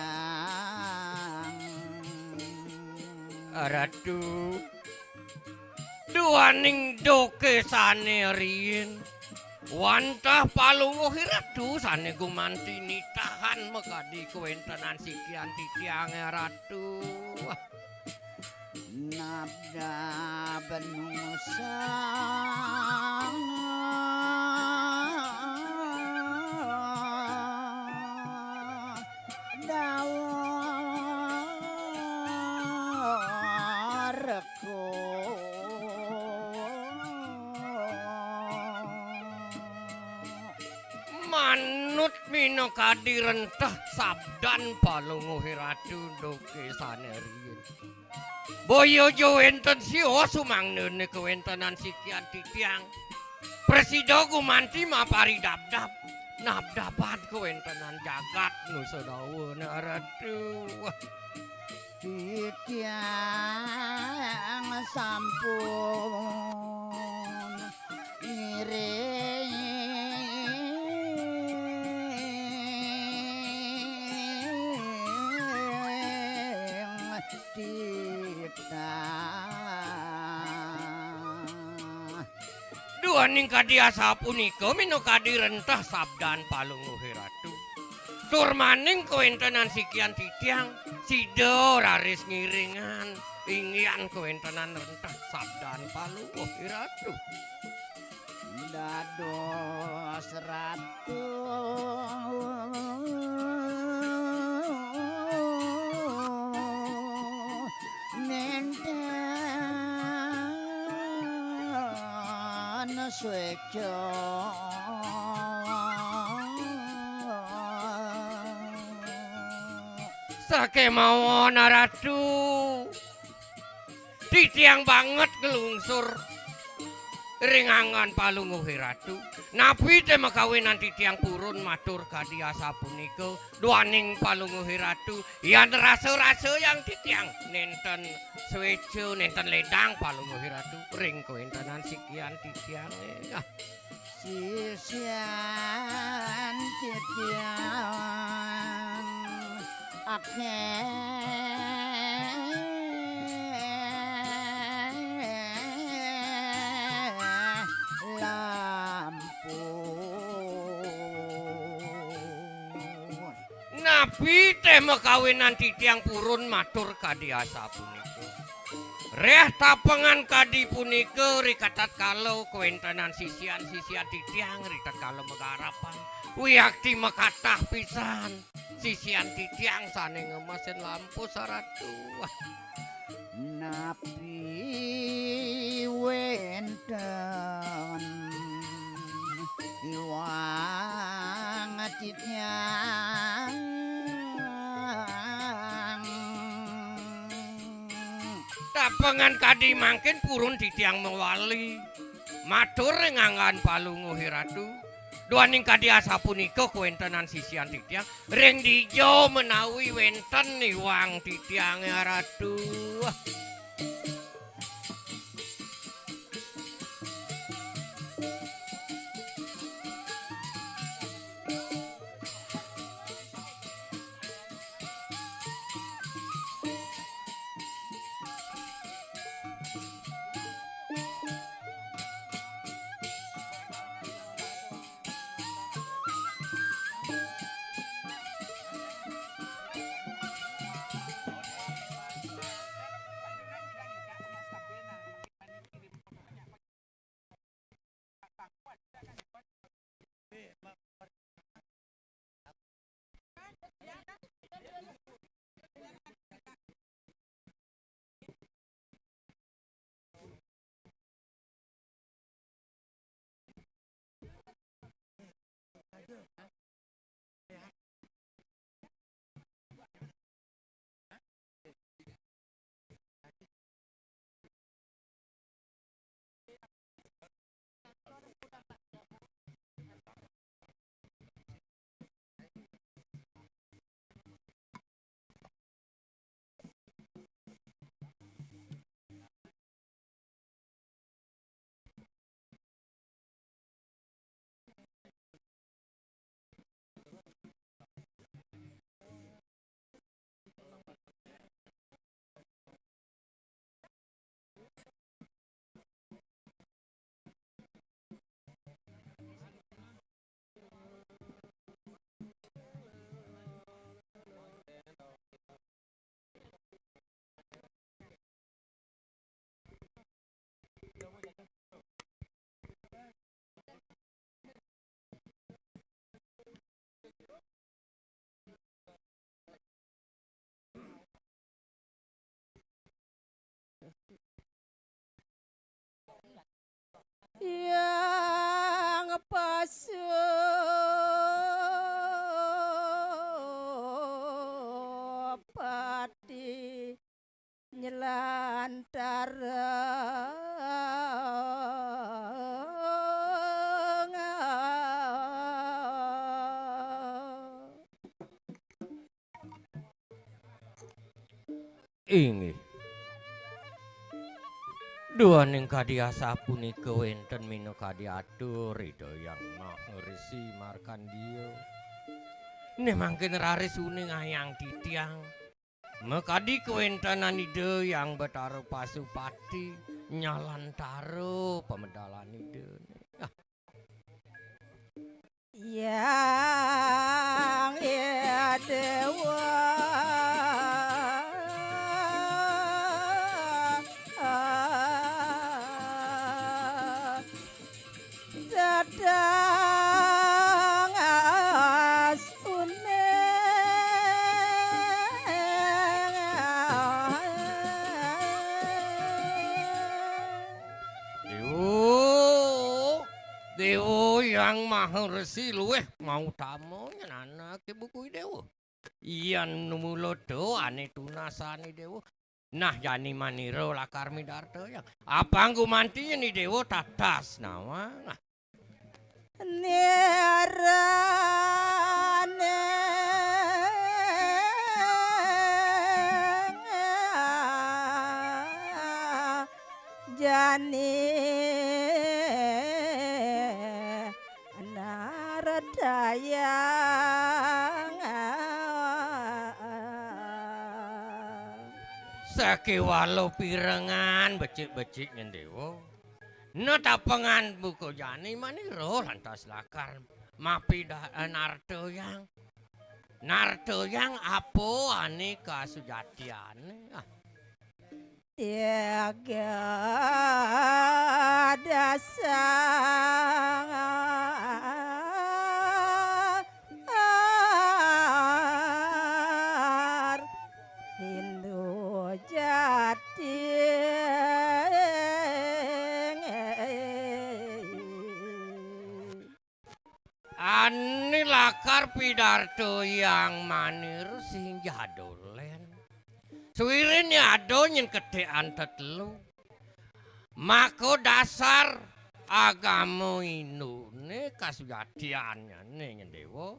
Ratu, duaning doké sané riin, wantah palungguh Ratu sané gumanti nitahan makadi kawéntenan sikian titiangé Ratu. Nabdab nusa dawa reko. Manut minakadi rentah sabdan palungguhé Ratu doké sané riin. Boya ja wénten sios sumangdané kawéntenan sikian titiang. Prasida gumanti maparidabdab, nabdaban kawéntenan jagat Nusa Dawa, Ratu. Titiang sampun ngiring titah. Duaning kadi asapunika minakadi rentah sabdan palungguhé Ratu. Tur maning kawéntenan sikian titiang, sida raris ngiringan inggihan kawéntenan rentah sabdan palungguhé Ratu. Dados Ratu. Wénten swéca. Sakémaon Ratu, titiang banget nglungsur ring anggan Palungguh Ratu. Napi té makawinan titiang purun matur kadi asapunika, duaning Palungguh Ratu, yan rasa-rasa yang titiang nénten swéca, nénten ledang Palungguh Ratu ring kawéntenan sikian titiangé. Ah. Sisian titiang akéh lampus. Napi té makawinan titiang purun matur kadi asapunika. Réh tapengan kadi punika rikatatkala kawéntenan sisian-sisian titiang ritatkala magarapan. Wiakti makatah pisan sisian titiang sané ngemesin lampus Ratu. Napi wénten iwang titiang. Tapengan kadi mangkin purun titiang mawali. Matur ring anggan Palungguh Ratu. Duaning kadi asapunika kawéntenan sisian titiang. Ring dija menawi wénten iwang titiangé Ratu. Yang Pasupati nyelantarang. Inggih. Duaning kadi asapunika wénten minakadi atur Ida Hyang Maha Resi Markandia. Né mangkin raris uning ayang titiang. Makadi kawéntenan Ida Hyang Batara Pasupati nyalantara pamedalan Ida. Ah. Yang Déwa datang asuning. Déwa Hyang Maha Resi luwih mautama nyen anake buku Déwa. Yan mula do ane tunasane Déwa. Nah, jani manira lakar midarta Hyang. Apang gumanti nyen Déwa tatas nawang. Nirane jani nardayang. Sakéwala pirengan becik-becik nyen Déwa. Netapengan buka jani manira lantas lakar mapida-, eh, narta Hyang. Narta Hyang apa ane kasujatiane? Ah. Tiga dasar Hindu jati. Ane lakar pidarta Hyang manira sing jadolen. Suwirine ada nyen ketekan tetelu. Maka dasar agama Hindune kasujatiannyane nyen Déwa.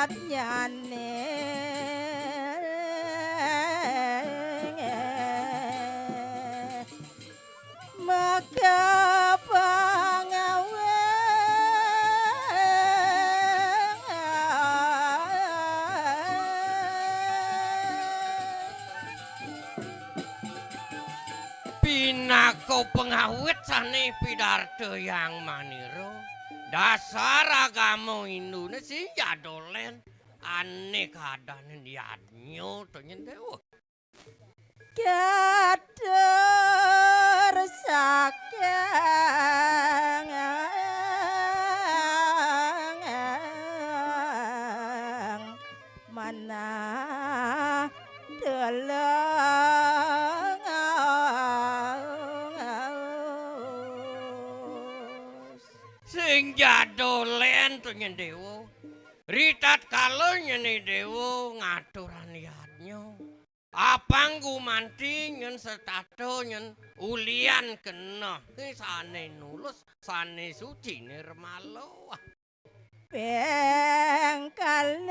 Adnyane maka pangawit. Pinaka pangawit sane pidarta Hyang manira. Dasar agama Hindune sing jadolen ane kadanen yadnya to nyen Déwa. Katur saking manah tulung. Sing jadolen to nyen Déwa. Ritatkala nyene Déwa ngaturan yadnya. Apang gumanti nyen setata nyen ulian keneh. Ki sane nulus, sane suci nirmala. Ping kalih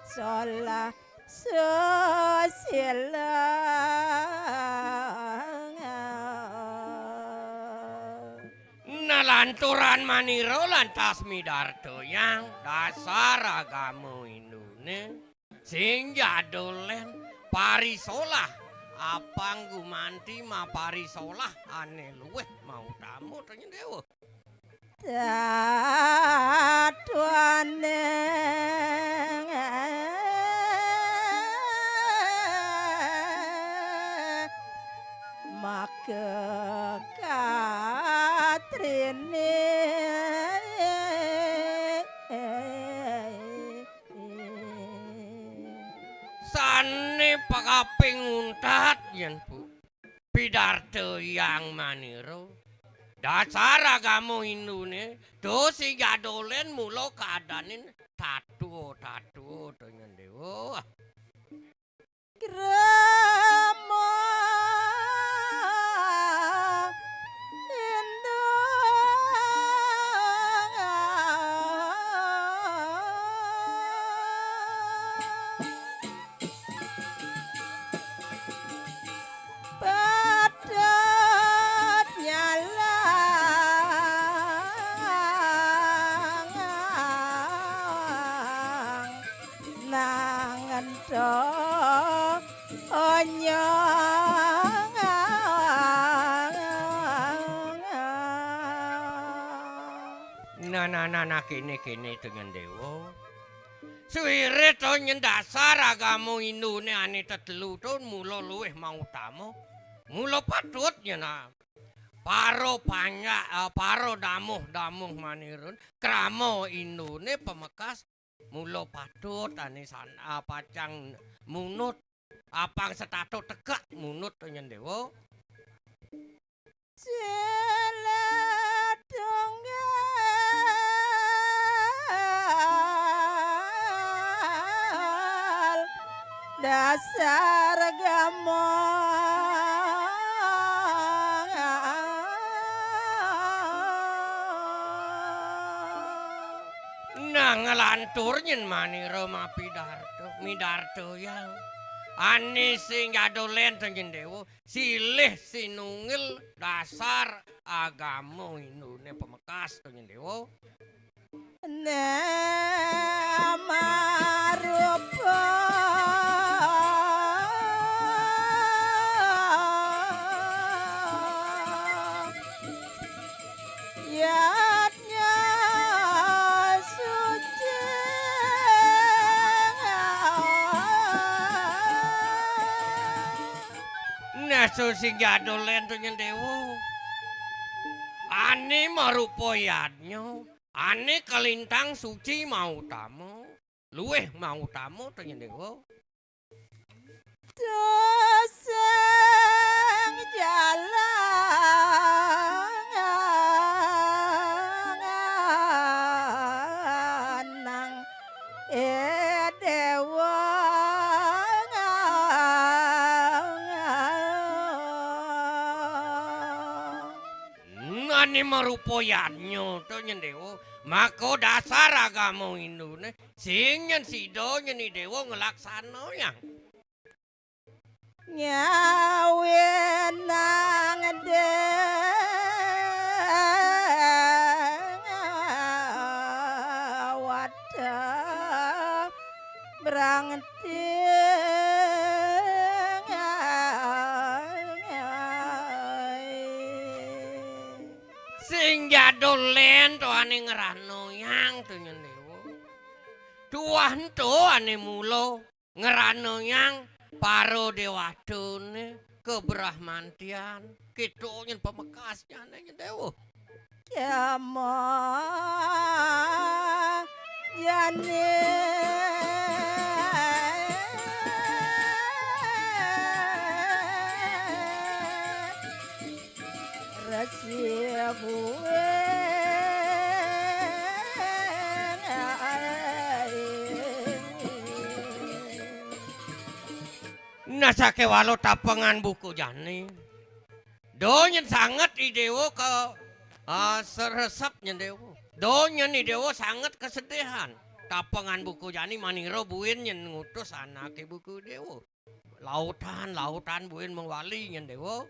solah susila. Nah, lanturan manira lantas midarta Hyang dasar agama Hindune. Sing jadolen parisolah, apang gumanti maparisolah ane luwih mautama to nyen Déwa. Tatuane maka katrine. Sane pakaping untat yen, Bu. Pidarta Hyang manira. Dasar agama Hindune, do sing jadolen mula kadanin tatua-tatua to nyen Déwa. Krama Hindu. Patut nyalang nang ento onyong. Nah, nah, nah, nah, kene, kene to nyen Déwa. Suwire to nyen dasar agama Hindune ane tetelu to mula luwih mautama. Mula patut nyen, ah, para panjak, ah, para damuh-damuh manirun krama Hindune pamekas Mula patut ané san-, ah, pacang munut, apang setata tegak munut to nyen Déwa. Silih tunggal dasar agama. Nah, nglantur nyen manira mapidarta, midarta yang. Ané sing jadulén to nyen Déwa, silih sinunggil dasar agama Hinduné pamekas to nyen Déwa. Nama rupa yadnya suci. Nah, sing jadulén to nyen Déwa. Ané marupa yadnya, ané kalintang suci mautama, luwih mautama to nyen Déwa. Tusing jalanang Déwa. Ané marupa yadnya to nyen Déwa. Maka dasar agama Hinduné sing nyen sida nyen I Déwa nglaksanayang. Nyawinang déwata brangting. Sing jadulén to ané ngranayang to nyen Déwa. Tuah ento ané mula ngranayang para déwatané kabrahmantian, kéto nyen pamekasnyané nyen Déwa. Yama jani. Resi buing. Nah, sakéwala tapengan buka jani. Da nyen sanget I Déwa ka, ah, seresep nyen Déwa. Da nyen I Déwa sanget kesedihan. Tapengan buka jani manira buin nyen ngutus anaké buka Déwa. Lautan, lautan buin mawali nyen Déwa.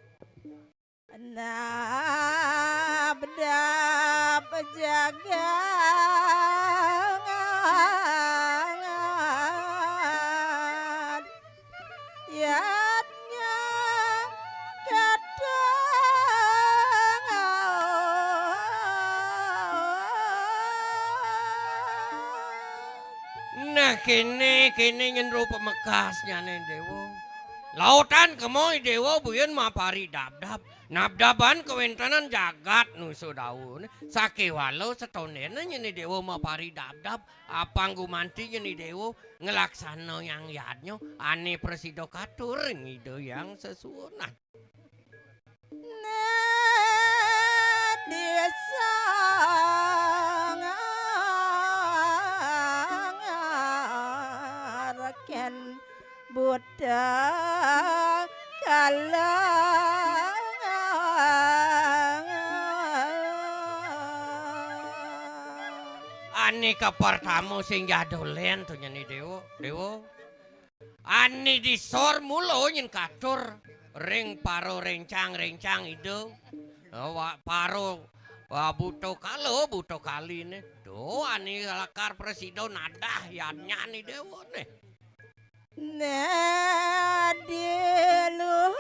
Nabdab jagat yadnya kadang. Nah, kéné, kéné nyen rupa mekasnyané Déwa. Lautan kema I Déwa buin mapari dabdab. Nabdaban kawéntenan jagat nusa dawa. Sakéwala setondéna nyen I Déwa mapari dabdab, apang gumanti nyen I Déwa nglaksanayang yadnya ané prasida katur ring Ida Hyang Sesuunan. Nah, desa ngarken buta kala. Ané kapertama sing jadulén to nyen I Déwa, Déwa. Ané disor mula nyen katur ring para réncang-réncang Ida. Wa-, para, wa-, buta kala, buta kaliné. To ané lakar prasida nadah yadnyané Déwané. Nadi luhur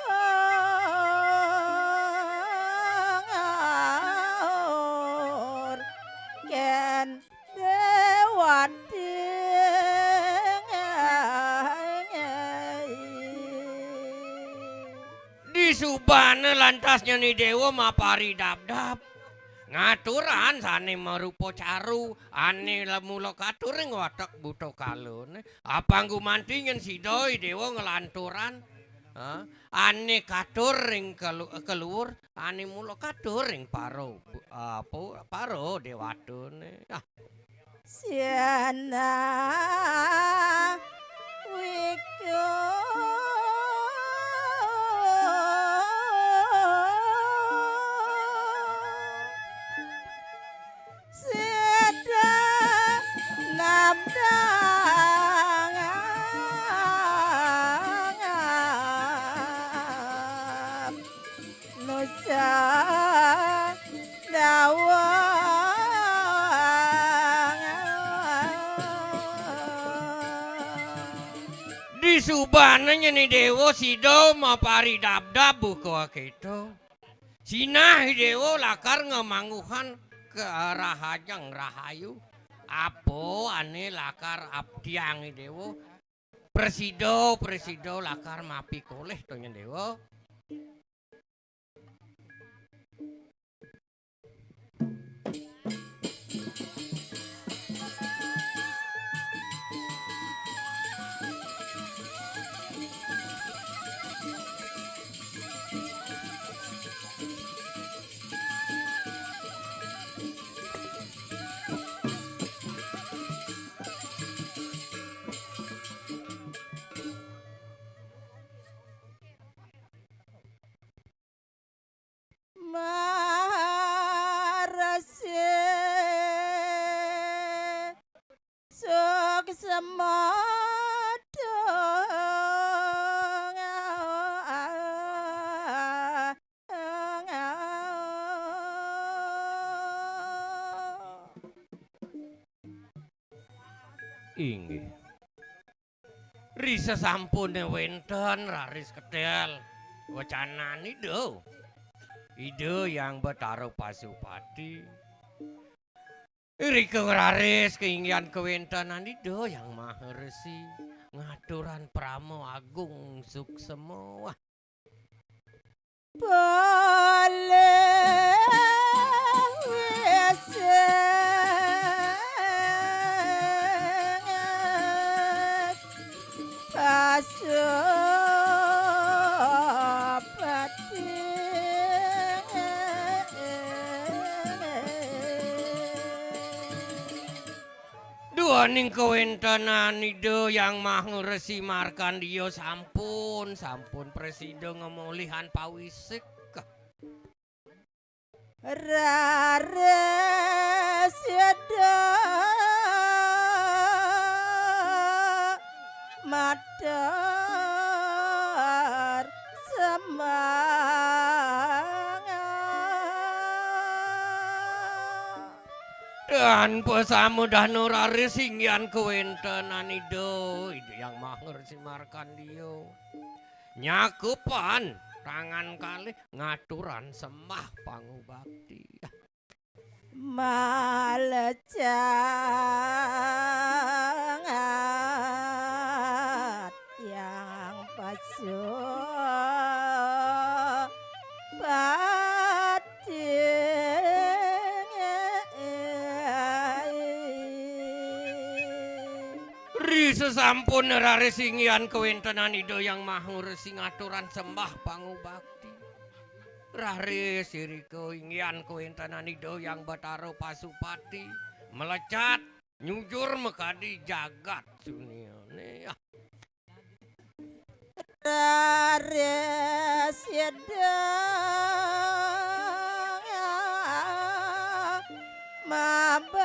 kén Déwati. Disubana lantas nyen I Déwa mapari dabdab. Ngaturan sané marupa caru, ané lemula katur ing watek buta kalané. Apang gumanti yén sida I Déwa nglanturan. Ha? Ané katur ing kelu-, keluhur, ané mula katur ing para, apa, para déwatané. Ah. Siana wiko sida nabdang nusa dawang. Disubana nyeni déwa sida maparidabdab buka kéto. Sinah déwa lakar ngamangguhan karahajeng rahayu. Apa ané lakar abdiang déwa? Presida, presida lakar mapikolih to nyeni déwa. Marasi suksma dong. Inggih. Ri sesampuné wénten raris ketél wecanan Ida, Ida Hyang Betara Pasupati. Irika raris kainggihan kawéntenan Ida Hyang Maha Resi ngaturang parama agung suksma. Wah. Polih wising Pasupati. Duaning kawéntenan Ida Hyang Maha Resi Markandia sampun, sampun prasida ngamolihang pawisik. Raris Ida matur sembah. Tan pasamudana raris inggihan kawéntenan Ida, Ida Hyang Maha Resi Markandia. Nyakupan tangan kalih ngaturang sembah pangubakti. Malecangat Hyang Pasupati. Ri sesampun raris inggihan kawéntenan Ida Hyang Maha Resi ngaturang sembah pangubakti. Raris irika inggihan kawéntenan Ida Hyang Batara Pasupati malecat nyujur makadi jagat suniané. Ah. Raris Ida mabaosan.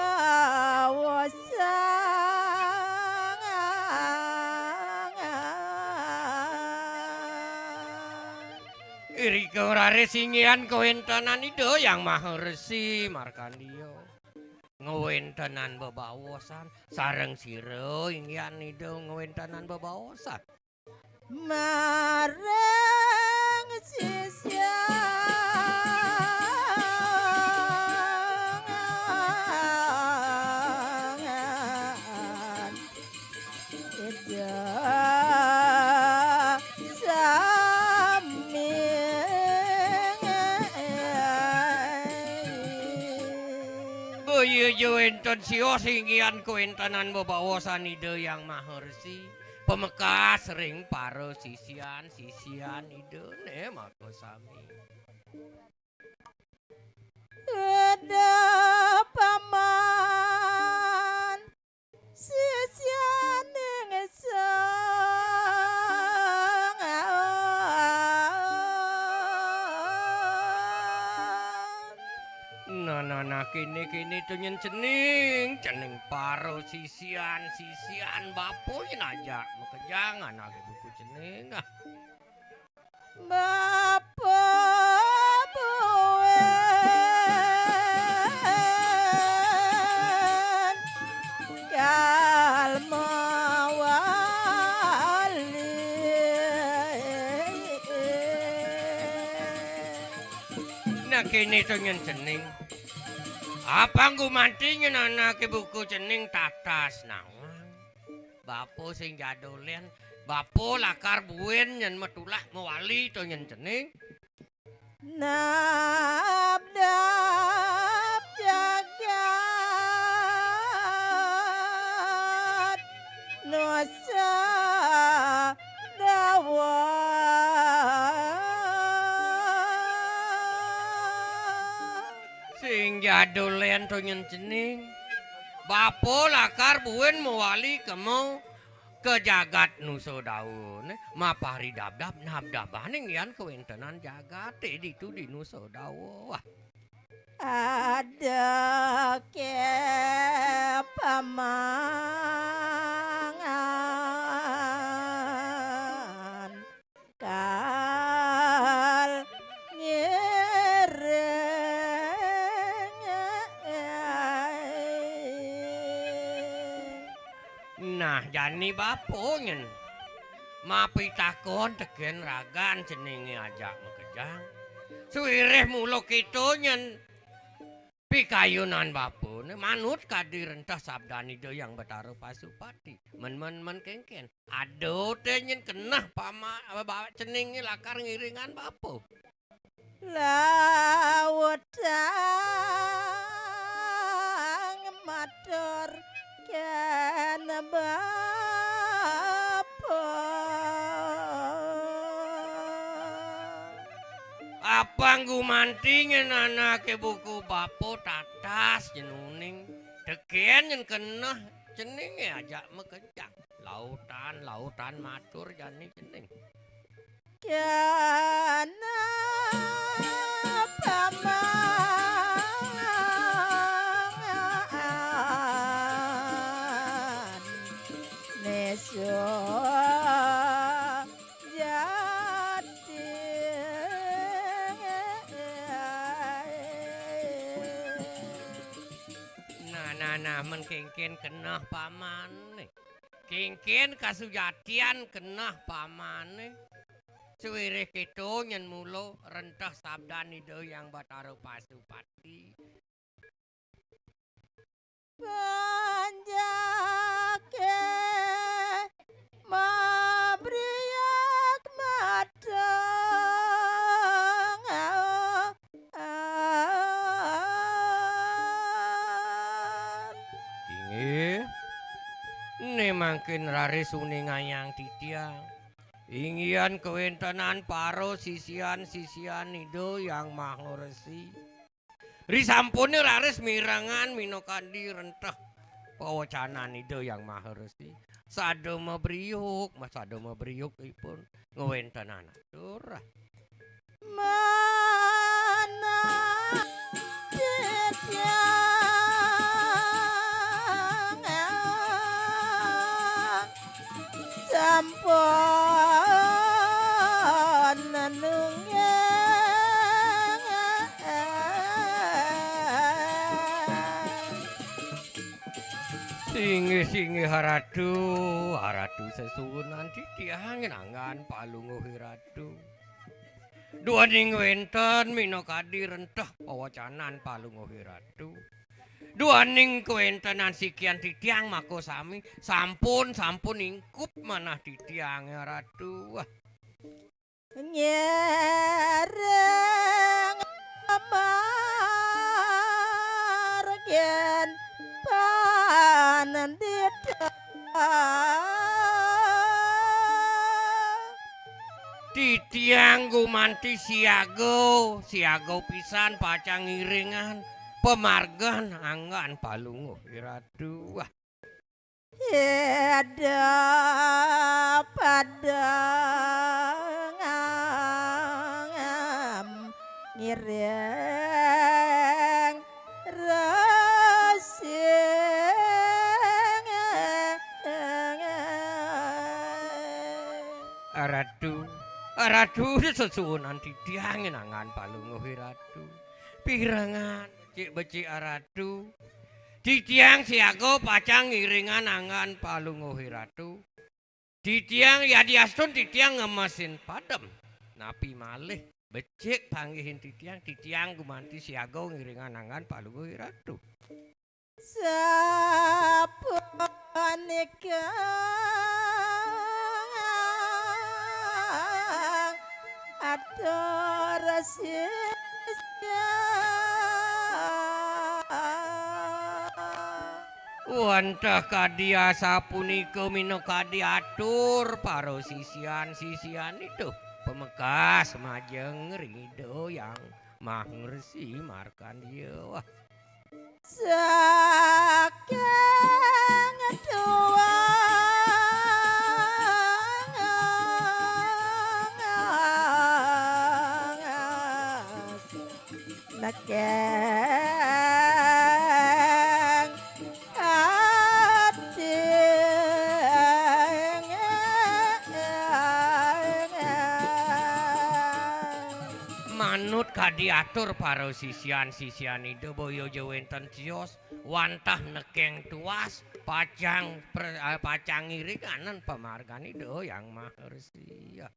Irika raris inggihan kawéntenan Ida Hyang Maha Resi Markandia. Ngawéntenan bebaosan, sareng sira inggihan Ida ngawéntenan bebaosan. Maring sisian Ida sami. Wénten sios inggihan kawéntenan bebaosan Ida Hyang Maha Resi, pamekas ring para sisian-sisian Ida né maka sami. Ida Paman sisianing sang. Nah, nah, nah, kéné, kéné to nyén cening, cening para sisian, sisian bapa nyén ajak makejang anaké buka cening. Ah. Bapa buin kal mawali. Nah, kéné to nyén cening. Apang gumanti nyén anaké buka cening tatas nawang. Bapa sing jadulén, bapa lakar buin nyén matulak mawali to nyén cening. Nabdab jagat Nusa Dawa. Sing jadulén to nyén cening. Bapa lakar buin mawali kema ka jagat Nusa Dawa, né, maparidabdab nabdabaning yan kawéntenan jagaté ditu di Nusa Dawa. Wah. Ada ké pamangan kal ngiring. Nah, jani bapa nyén mapitakon tekén ragan ceningé ajak makejang. Sawiréh mula kéto nyén pikayunan bapa, né, manut kadi rentah sabdan Ida Hyang Batara Pasupati. Men, men, men kénkén. Ada té nyén keneh pama, ba-, ceningé lakar ngiringang bapa. Lautang matur kén bapa. Apang gumanti nyén anaké buka bapa tatas nyén uning. Tekén nyén keneh ceningé ajak makejang. Lautan, lautan matur jani cening. Kena pamangan Neso Jati. Nah, nah, nah, men kénkén keneh pamané. Kénkén kasujatian keneh pamané. Sawiréh kéto nyén mula rentah sabdan Ida Hyang Batara Pasupati. Panjaké mabriak mateng. Inggih. Né mangkin raris uningayang titiang. Inggihan kawéntenan para sisian-sisian Ida Hyang Maha Resi. Risampuné raris mirengang minakadi rentah pawecanan Ida Hyang Maha Resi. Sada mabriuk, mas-, sada mabriukipun ngwéntenang atur. Manah titiang sampun nungging. Singgih-singgih Ratu, Ratu sesuunan titiang nanggan palungguh Ratu. Duaning wénten minakadi rentah pawacanan palungguh Ratu. Duaning kawéntenan sikian titiang makasami, sampun, sampun ingkup manah titiang, Ratu. Wah. Ngiring margin Tiang gumanti siaga, siaga pisan pacang ngiringan pamargan anggan Palungguh Ratu. Wah. Ida padang ngiring Ratu. Ratu, sesuunan titiang nginangan Palungguh Ratu. Pirengan becik-becik Ratu. Titiang siaga pacang ngiringan anggan Palungguh Ratu. Titiang yadiastun titiang ngemesin padem. Napi malih becik panggihin titiang, titiang gumanti siaga ngiringan anggan Palungguh Ratu. Sapunika atur sisya. Wantah kadi asapunika minakadi atur para sisian-sisian itu. Pamekas majeng ring Ida Hyang Maha Resi Markandeya. Wah. Saking tuang nekeng ati. Manut kadi atur para sisian-sisian Ida, boya ja wénten tios, wantah nekeng tuas, pacang pre-, eh, pacang ngiringanan pamargan Ida Hyang Maha Resi. Ya.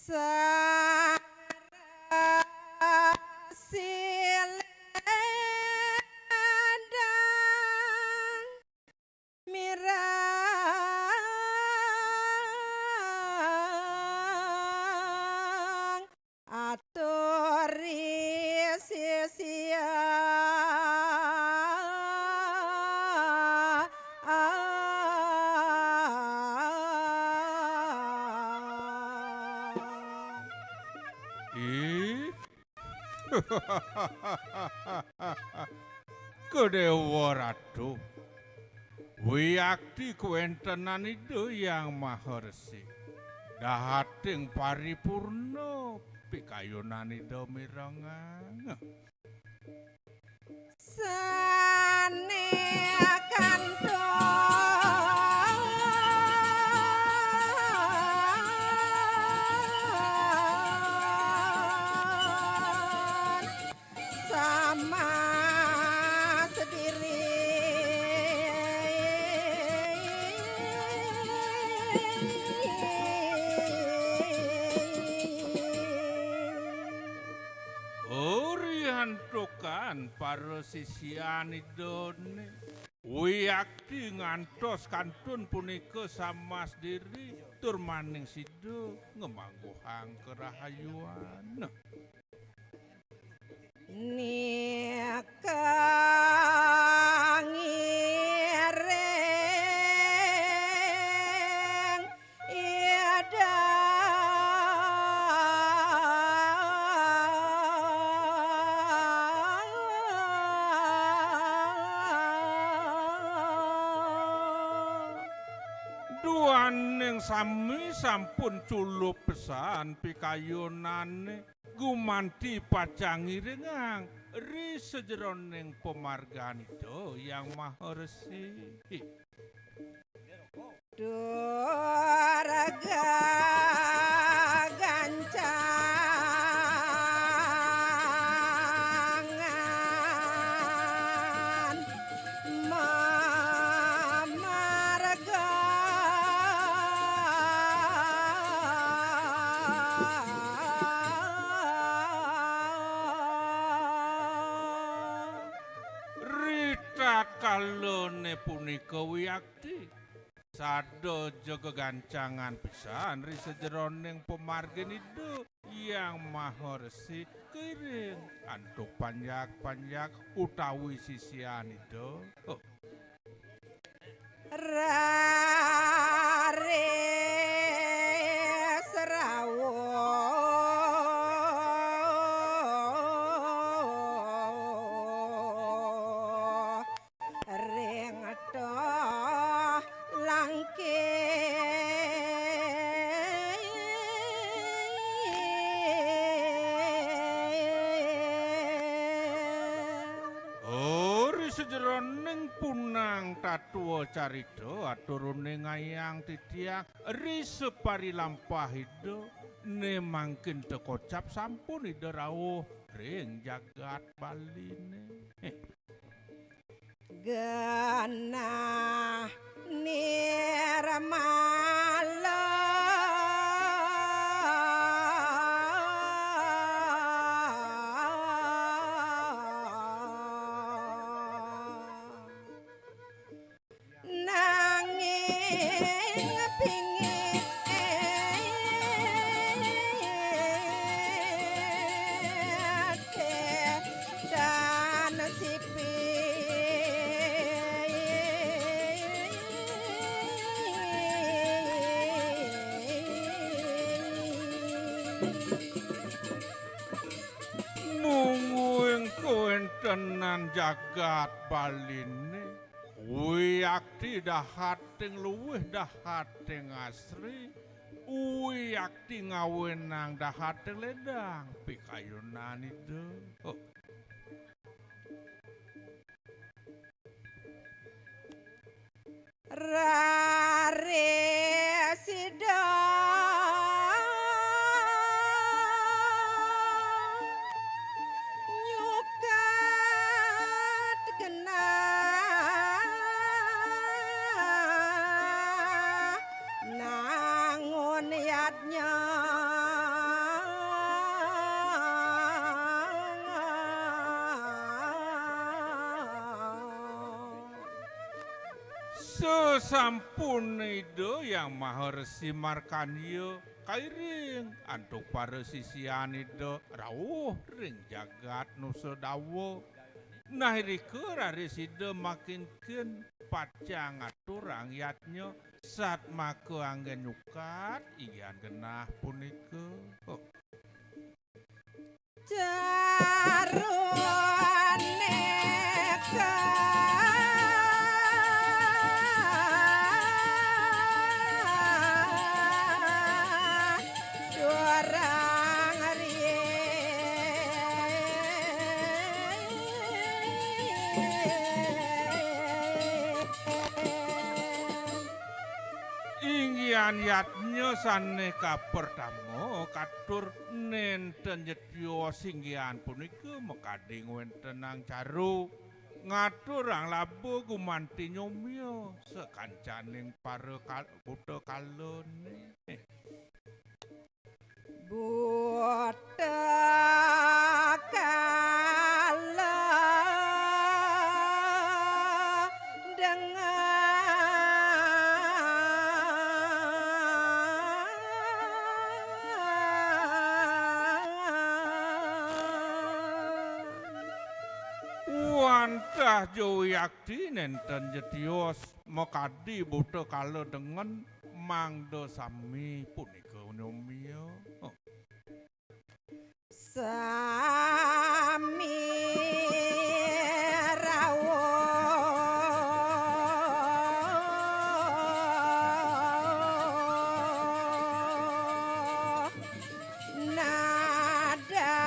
Sareng silendang mireng aturi sisia. Ih. Kedéwa Ratu, wiakti kawéntenan Ida Hyang Maha Resi, dahating paripurna pikayunan Ida mirengang. Sané kantun sama sediri. Uriantukan para sisian Idané. Wiakti ngantos kantun punika samas diri tur maning sida ngemangguhang karahayuan. Nika ngiring Ida. Duaning sami sampun culub pesan pikayunane, gumanti pacang ngiringang ri sajeroning pamargan Ida Hyang Maha Resi. Durga gancangan mamarga. Ritatkala ne punika wiakti, sada ja gegancangan pisan ri sajeroning pamargin Ida Hyang Maha Resi, kiring antuk panjak-panjak utawi sisian Ida. Oh. Raris rawuh ring toh langkir. Ri sajeroning punang tatua carita aturune ngayang titiang ri saparilampah Ida, ne mangkin tekocap sampun Ida rauh ring jagat Baline. Genah nirmala. Nanging pingit dan sipi. Mungguing kawentenan jagat Baline, wiakti dahating luwih dahating asri, wiakti ngawenang dahating ledang pikayunan Ida. Oh. Raris sida nyukat genah nangun yadnya. Sasampun Ida Hyang Maha Resi Markandya kairing antuk para sisian Ida rauh ring jagat Nusa Dawa. Nah, irika raris Ida makinkin pacang ngaturang yadnya satmaka anggen nyukat inggihan genah punika. Oh. Caruaneka durang riye. Inggihan yadnya sane kapertama katur nenten nyetya singgihan punika makadi ngwentenang caru ngaturang laba gumanti nyomya sakancaning para kal-, buta kalane. Buta kala Wantah Jawa Yakti nénten ja tios makadi buta kala dengen mangda sami punika nyomia. Sami rawuh nadah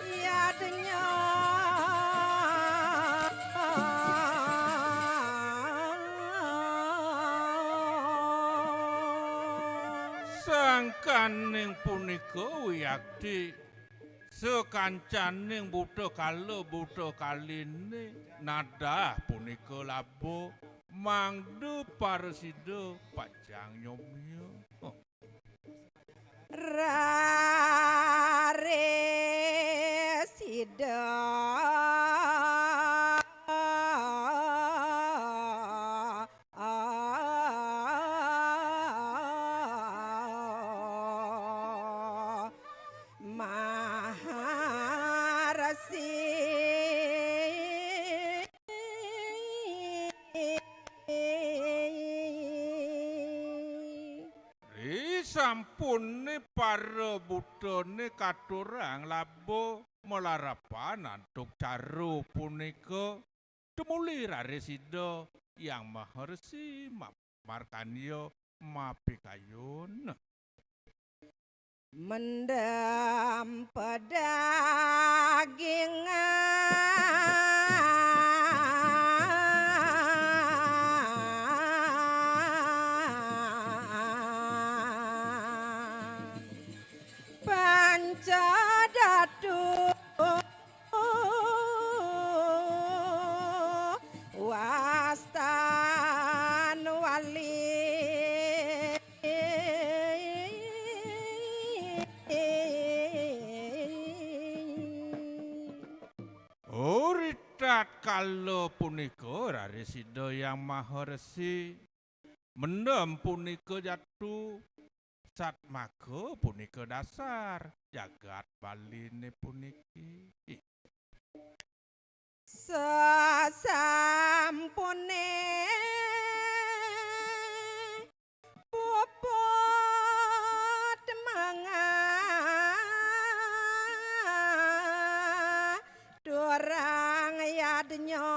yadnya. Sangkaning punika wiakti, sakancaning buta kala buta kaliné nadah punika laba mangda parasida pacang nyomia. Rarisida. Maharsi. Risampuné parabutané katurang laba malarapan antuk cara punika, tumuli rarisida Hyang Maharsi ma-, markandia mapikayun. Mendem pedagingan panca datu wastan wali. Uri tatkala punika rarisida Hyang Maharsi, mendem punika jatu, satmaka punika dasar jagat Baliné puniki. Sasampuné puput mangaturang yadnya.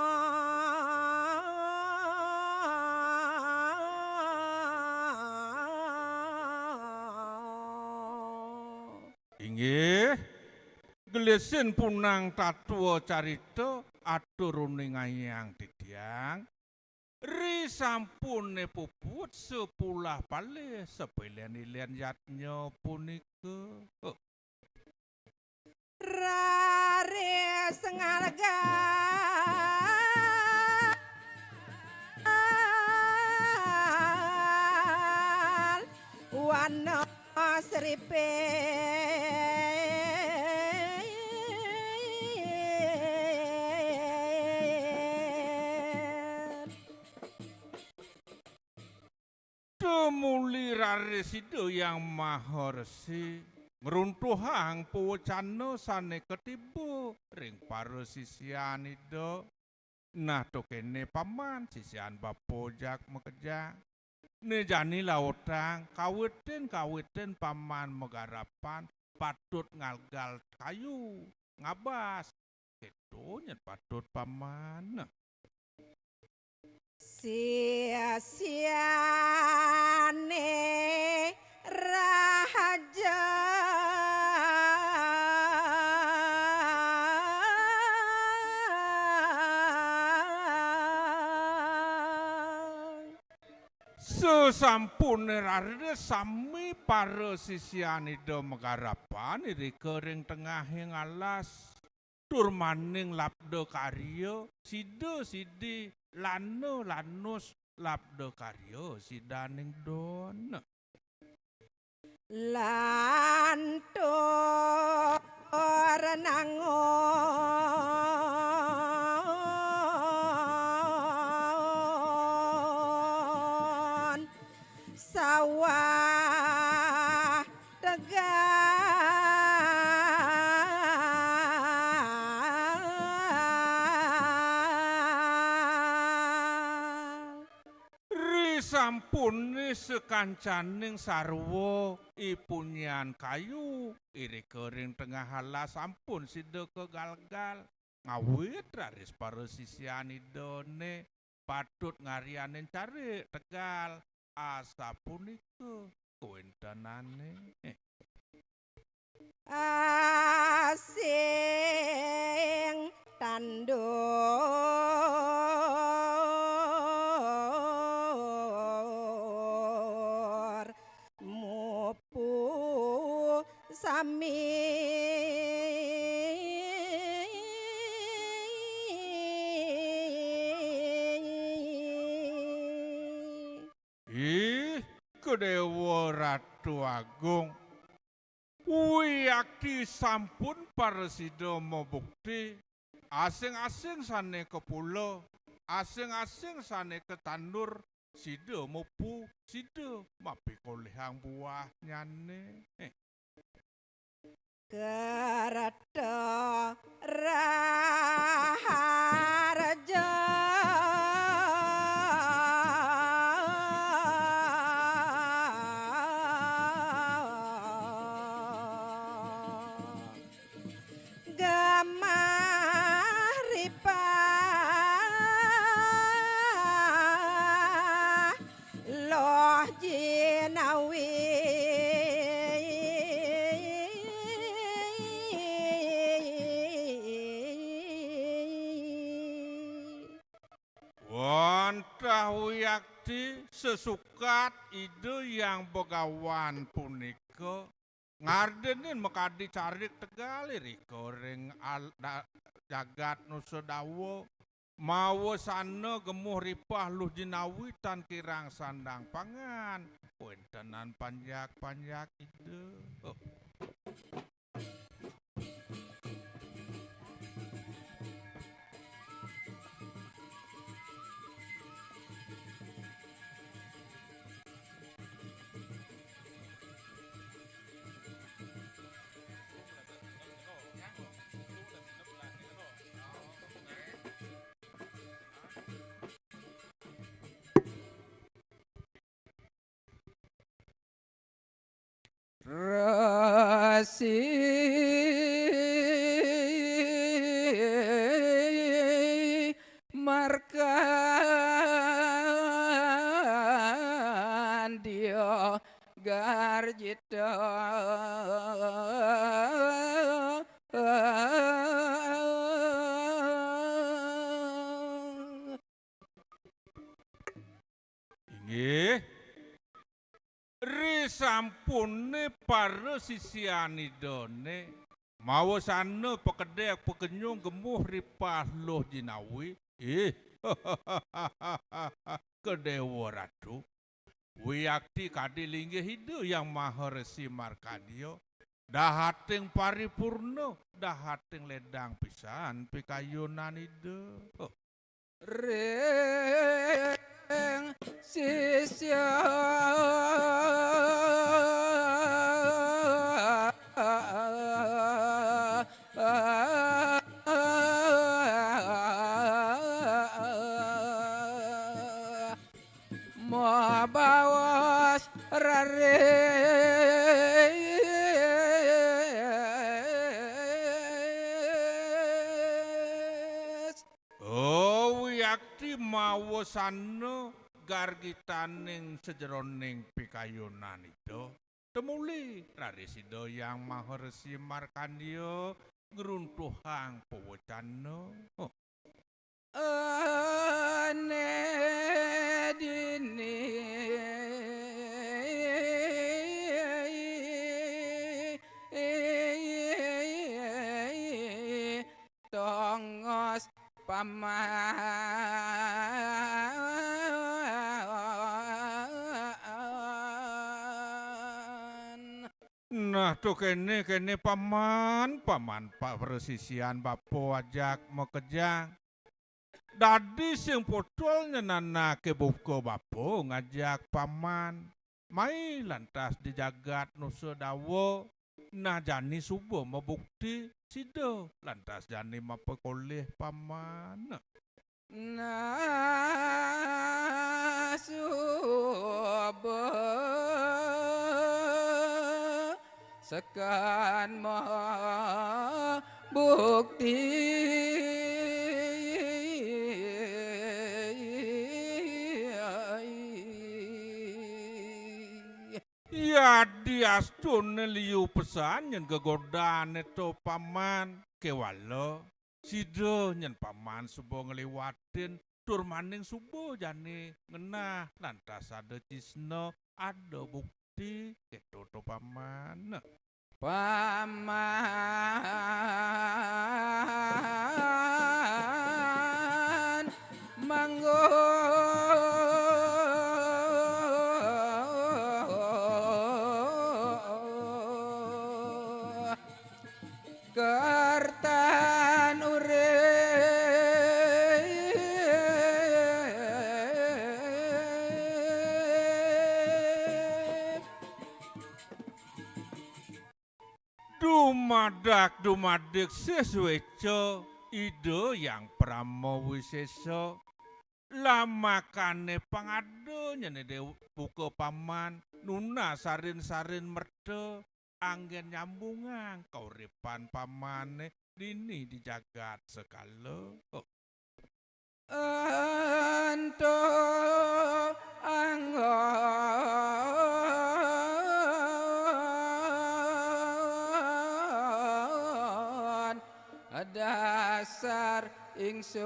Inggih, gelisin punang tatwa carita atur uningayang titiang. Risampuné puput sapulah palih sapilén-ilén yadnya punika. Raris ngalgal wana sripit. Tumuli rarisida Hyang Maharsi ngruntuhang pawecana sané katiba ring parasisian Ida. Nah, to kéné paman, sisian bapa jak makejang. Né jani lautang, kawitin-kawitin paman magarapan patut ngalgal kayu, ngabas. Kéto nyén patut paman. Sisiané raja. Sasampuné raris sami parasisian Ida magarapan irika ring tengahing alas. Tur maning labda karya, sida sidi lana lanus labda karya sidaning don. Lantur nangun sawah tegal. Risampuné sakancaning sarwa ipunyan kayu, irika ring tengah alas sampun sida kagalgal. Ngawit raris para sisian Idané patut ngaryanin carik tegal, asapunika kawéntenané. Asing tandur mupu sami. Ih, Kedéwa Ratu Agung, wiakti sampun prasida mabukti, asing-asing sané ka pula, asing-asing sané ka tandur, sida mupu, sida mapikolihang buahnyané. Kerta Raharja. Gamah ripah Luh Jinawi. Wantah wiakti sesukat Ida Hyang Begawan punika ngardenin makadi carik tegal irika ring al-, da-, jagat Nusa Dawa, mawasana gemuh ripah Luh Jinawi tan kirang sandang pangan, kawéntenan panjak-panjak Ida. Oh. Resi Markandia Garjita. Inggih. Risampuné para sisian Idané mawasana pakedék pakenyung gemuh ripah Luh Jinawi. Ih, Kedéwa Ratu, wiakti kadi linggih Ida Hyang Maha Resi Markandia, dahating paripurna, dahating lédang pisan pikayunan Ida. Huh. Ring sisia mabaos raris. Oh, wiakti mawasana gargitaning sajeroning pikayunan Ida, tumuli raris Ida Hyang Maha Resi Markandia ngruntuhang pawecana. Oh. Ane dini tongos paman. Nah, to kéné, kéné paman, paman, pa-, prasisian bapa ajak makejang. Dadi sing putul nyenanaké buka bapa ngajak paman. Mai lantas di jagat Nusa Dawa, nah jani suba mabukti sida, lantas jani mapakolih paman. Nah, suba sekan ma bukti. Yadi astune liu pesan nyen gegodane to Paman, kewala sida nyen Paman suba ngliwatin tur maning suba jani ngenah lantas ada cisna, ada bukti, keto to Paman. Paman manggo kertan urip. Dumadak dumadik sih sueca Ida Hyang Parama Wisesa, lamakane pangada nyene de buka Paman nunas sarin-sarin merta anggen nyambungang kauripan Pamane dini di jagat sekala. Ento anggon dasar ingsun.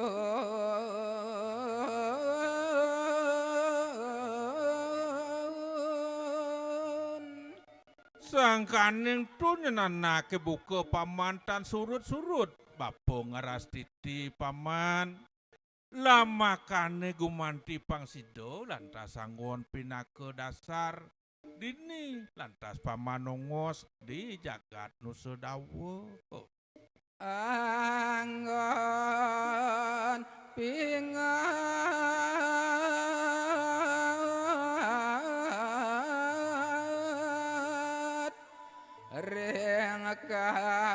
Sangkaning tu nyen anake buka Paman tan surut-surut, bapa ngrastiti Paman. Lamakane gumanti pang sida lantas anggon pinaka dasar dini lantas Paman nongos di jagat Nusa Dawa. Anggon pingat ring kawekas.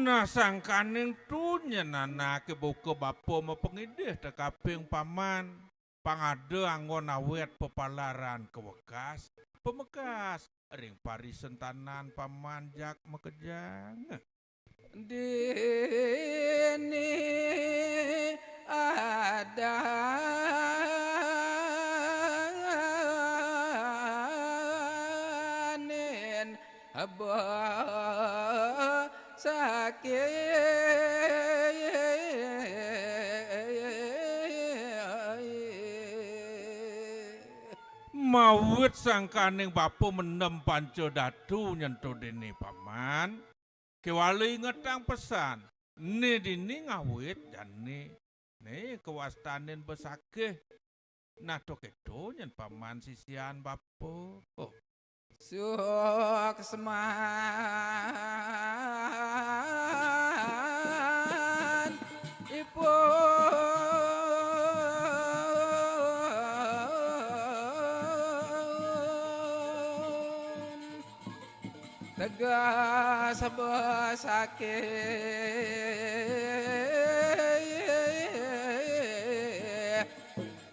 Nah, sangkaning tu nyen anake buka bapa mapangidih tekaping Paman, pangada anggon awet pepalaran kawekas, pamekas ring parisentanan Paman jak makejang. Dini adanin besakit. Mawit sangkaning bapa mendem panca datu nyen to dini Paman. Kewala ingetang pesan, ne dini ngawit jani, ne kawastanin besakih. Nah, to keto nyen Paman sisian bapa. Oh. Suksman ipun. Tegas besakih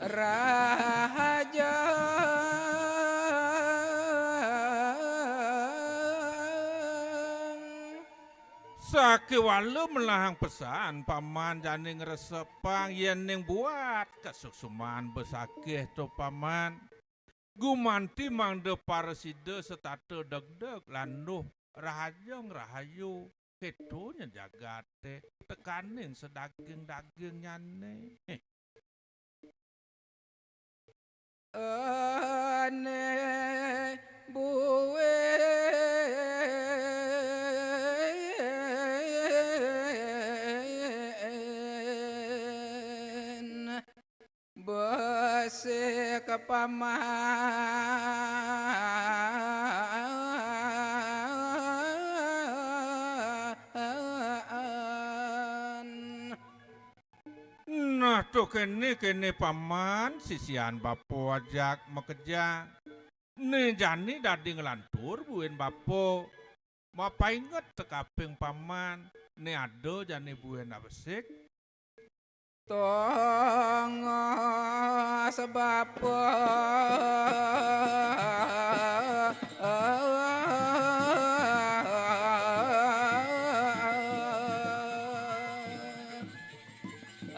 rahajeng. Sakéwala melahang pesan Paman jani ngresepang yéning buat kasuksman besakih to Paman. Gumanti mangda parasida setata degdeg landuh rahajeng rahayu, kéto nyen jagaté tekaning sadaging-dagingnyané. Éné buin besik Paman. Nah, to kéné-kéné Paman, sisian bapa ajak makejang. Né jani dadi nglantur buin bapa. Mapainget tekaping paman, né ada jani buin abesik. Tongos bapa.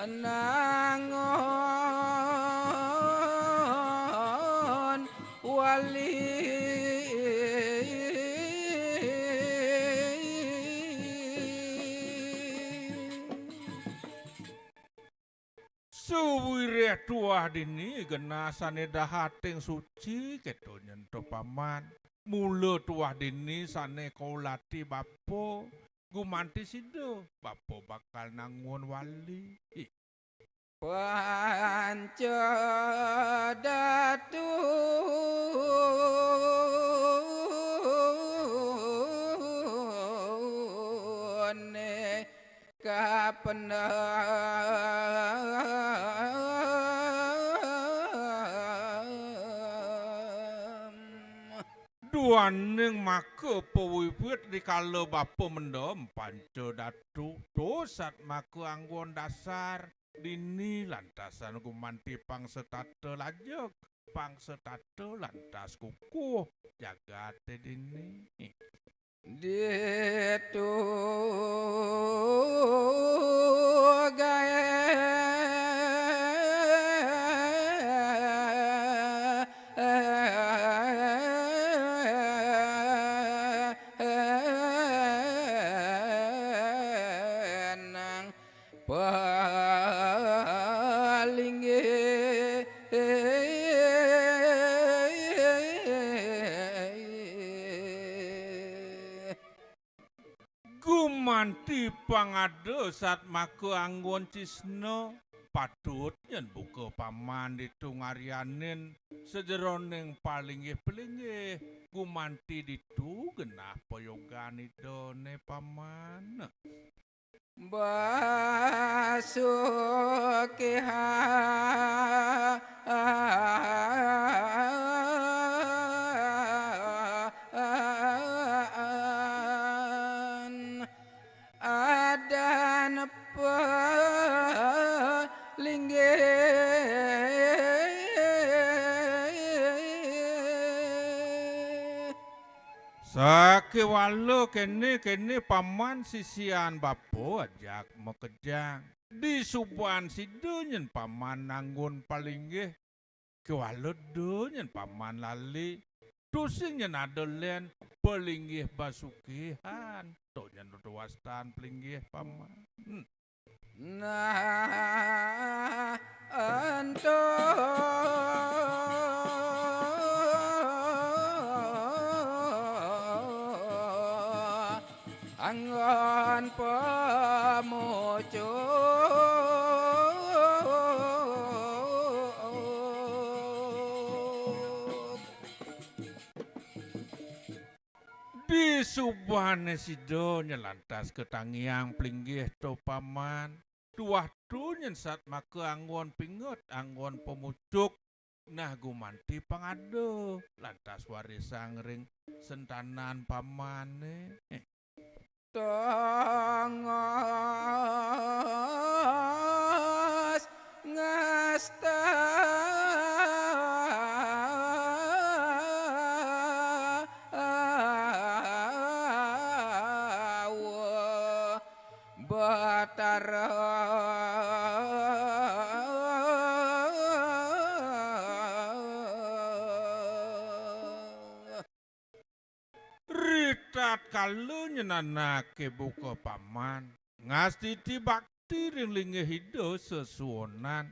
Nangon wali. Sawiréh tuah dini genah sané dahating suci, kéto nyén to paman. Mula tuah dini sané kaulati bapa, gumanti sida, bapa bakal nangun wali. Panca datuné kapendem. Duaning maka pawiwit rikala bapa mendem panca datu, to satmaka anggon dasar, dini lantasan gumanti pang setata lajeg, pang setata lantas kukuh jagaté dini. Ditu gaé nang palinggih. Gumanti pangada satmaka anggon cisna, patut nyén buka paman ditu ngaryanin sajeroning palinggih-palinggih, gumanti ditu genah payogan Idané paman. Basukihan adan palinggih. Sakéwala kéné-kéné paman sisian bapa ajak makejang. Disubané sida nyén paman nanggun palinggih. Kéwala da nyén paman lali. Tusing nyén ada lén palinggih basukihan. To nyén wastan palinggih paman. Hmm. Nah, ento anggon pamucuk. Disubané sida nyén lantas katangiang palinggih to paman. Tuah to nyén satmaka anggon pinget, anggon pamucuk. Nah gumanti pangada, lantas warisang ring sentanan pamané. Tongos ngasta Batara. Ritatkala nyén anaké buka paman, ngastiti bakti ring linggih Ida sesuunan.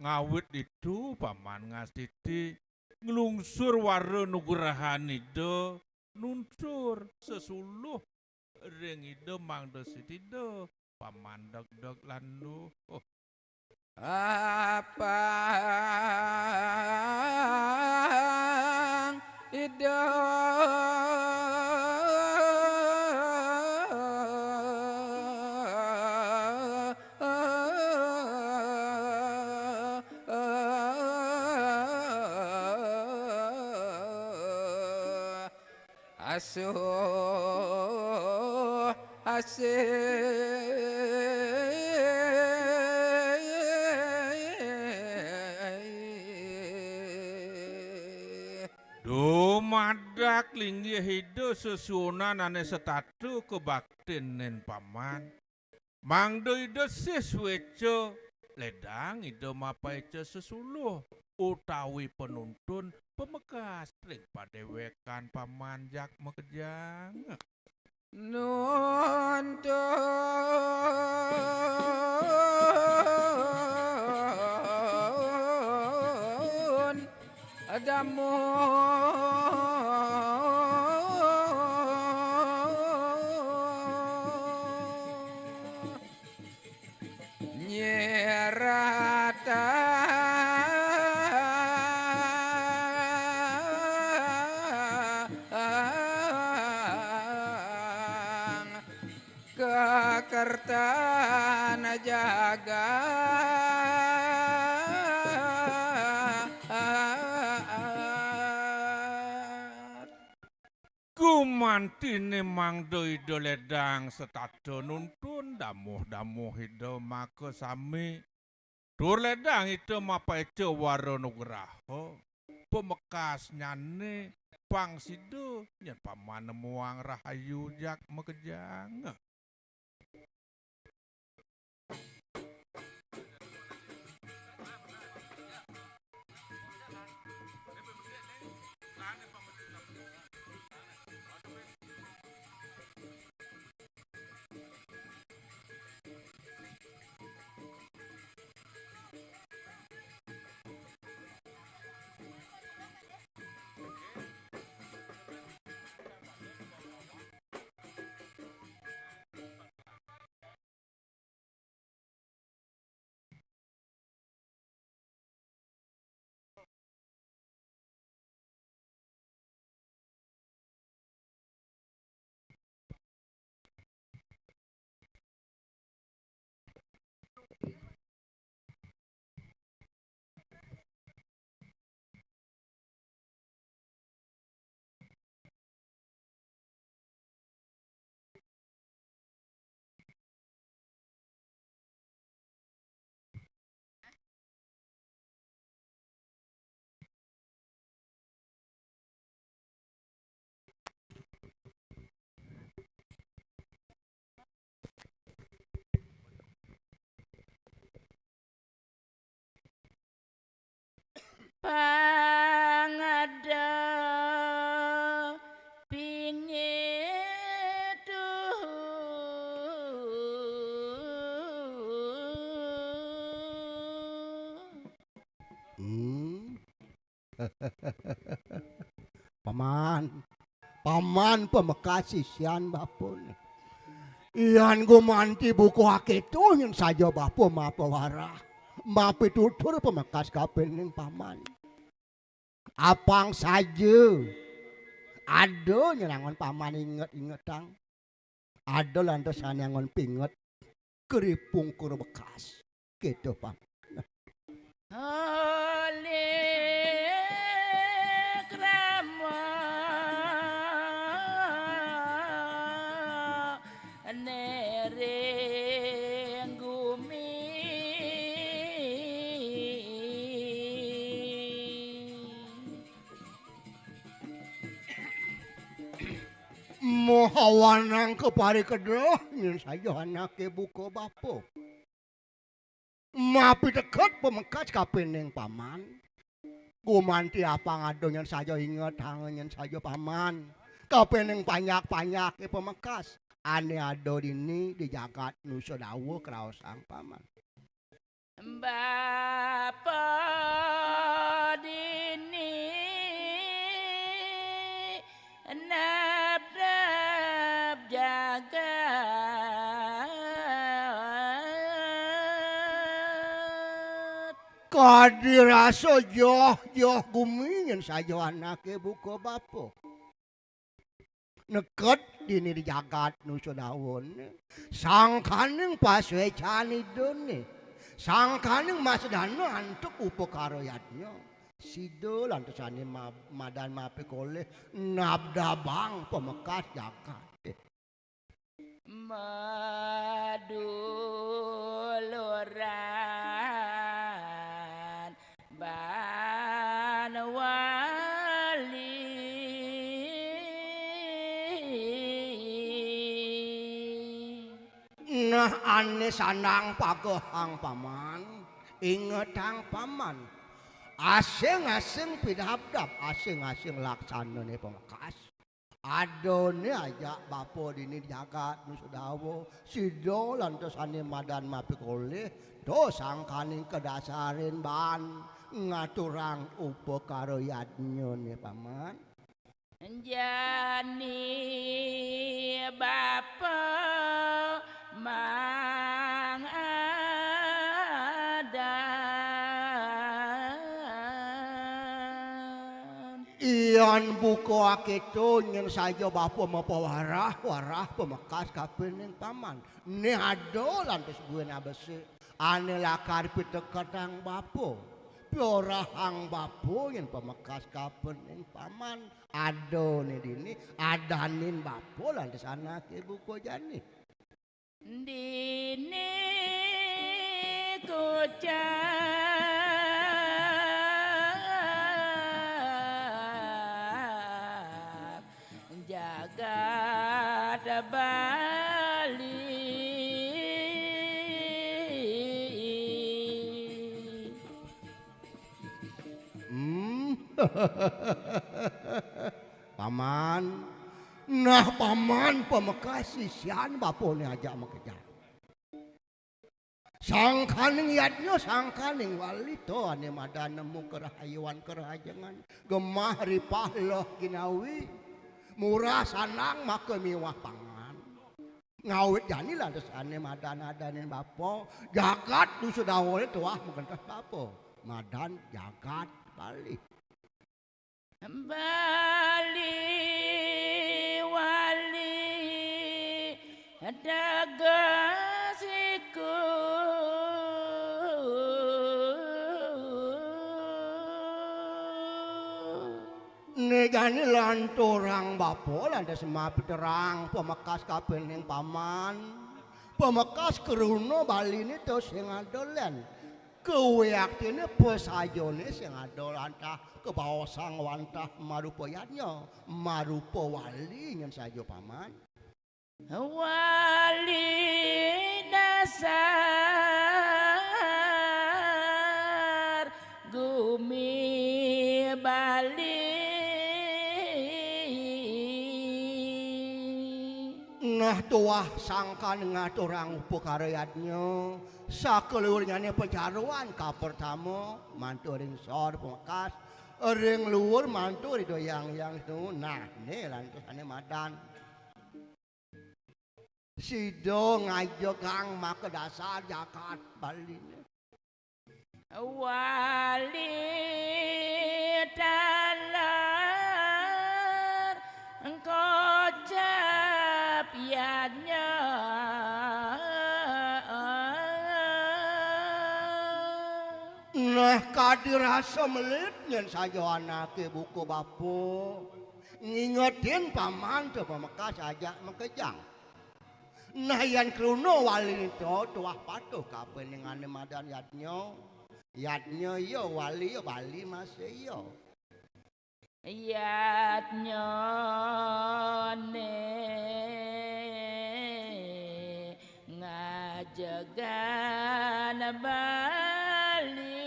Ngawit ditu paman ngastiti nglungsur wara nugrahan Ida, nunsur sesuluh ring Ida mangda sitida paman degdeg landuh. Oh. Apang Ida. Asuh asih. Dumadak linggih Ida sesuunan ané setata kabaktin ning Paman. Mangda Ida sih suéca, ledang Ida mapaica sesuluh utawi panuntun pamekas ring padéwékan Paman jak makejang. Nuntun damuh. Nyeratang kakertan jagat. Gumantiné mangda Ida ledang setata nuntun damuh-damuh Ida makasami, tur ledang Ida mapaica wara nugraha, pamekasnyané pang sida nyén Paman nemuang rahayu jak makejang. Pangada pingitu. Hmm. Paman, Paman pamekas sisian bapa. Yan gumanti buka akéto nyén saja bapa mapawarah, mapitutur pamekas kapining Paman. Apang saja ada nyén anggon Paman inget-ingetang. Ada lantas sané anggon pinget, keripung kura bekas. Kéto, Pang. Olih krama nering gumi. Mahawanang kaparikeda, nyén saja anaké buka bapa. Mapiteket pamekas kapining Paman. Gumanti apang ada nyén saja ingetang nyén saja Paman. Kapining panjak-panjaké pamekas. Ané ada dini di jagat Nusa Dawa kraosang Paman. Bapa dini nabdab jagat. Kadi rasa joh-joh gumi nyén saja anaké buka bapa. Neked dini di jagat Nusa Dawa né. Sangkaning pasuécan Idané. Sangkaning masedana antuk upakara yadnya. Sida lantas ané ma-, madan mapikolih nabdabang pamekas jagat. Maduluran ban wali. Nah, ané sandang pagehang Paman, ingetang Paman. Asing-asing pidabdab, asing-asing laksanané pamekas. Adané ajak bapa dini jagat Nusa Dawa, sida lantas ané madan mapikolih, to sangkaning kadasarin ban ngaturang upakara yadnyané, Paman. Jani bapa mangadan. Yan buka akéto nyén saja bapa mapawarah-warah pamekas kapining Paman. Né ada lantas buin abesik. Ané lakar piteketang bapa, piorahang bapa nyén pamekas kapining Paman. Adané dini, adanin bapa lantas anaké buka jani. Dini kucap jagat Bali. Hmm. Paman. Nah, Paman pamekas sisian bapané ajak makejang. Sangkaning yadnya, sangkaning wali to ané madan nemu karahayuan karahajengan. Gemah ripah leh ginawi. Murah sandang maka miwah pangan. Ngawit jani lantas ané madan-adanin bapa, jagat Nusa Dawa tuah magentos bapa. Madan jagat Bali. Bali wali tegesiku. Né jani lanturang bapa lantas mapiterang pamekas kapining Paman. Pamekas kruna Baliné to sing ada lén. Kawiaktiné pasajané sing ada wantah kabaosang wantah marupa yadnya, marupa wali nyén saja Paman. Wali dasar gumi Bali. Nah, tuah sangkan ngaturang upakara yadnya, sakaliwurnyané pajaruan kapertama, mantu ring sor pamekas, ring luur mantu ring doyang yang itu. Nah, né lantas ané madan. Sida ngajegang maka dasar jagat Baliné. Wali taler kocap yadnya. Nah, kadi rasa melit nyén saja anaké buka bapa. Ngingetin Paman to pamekas ajak makejang. Nah, yan kruna wali to tuah patuh kapining ané madan yadnya. Yadnya ya, wali ya, Bali masih ya. Yadnyané ngajegan Bali.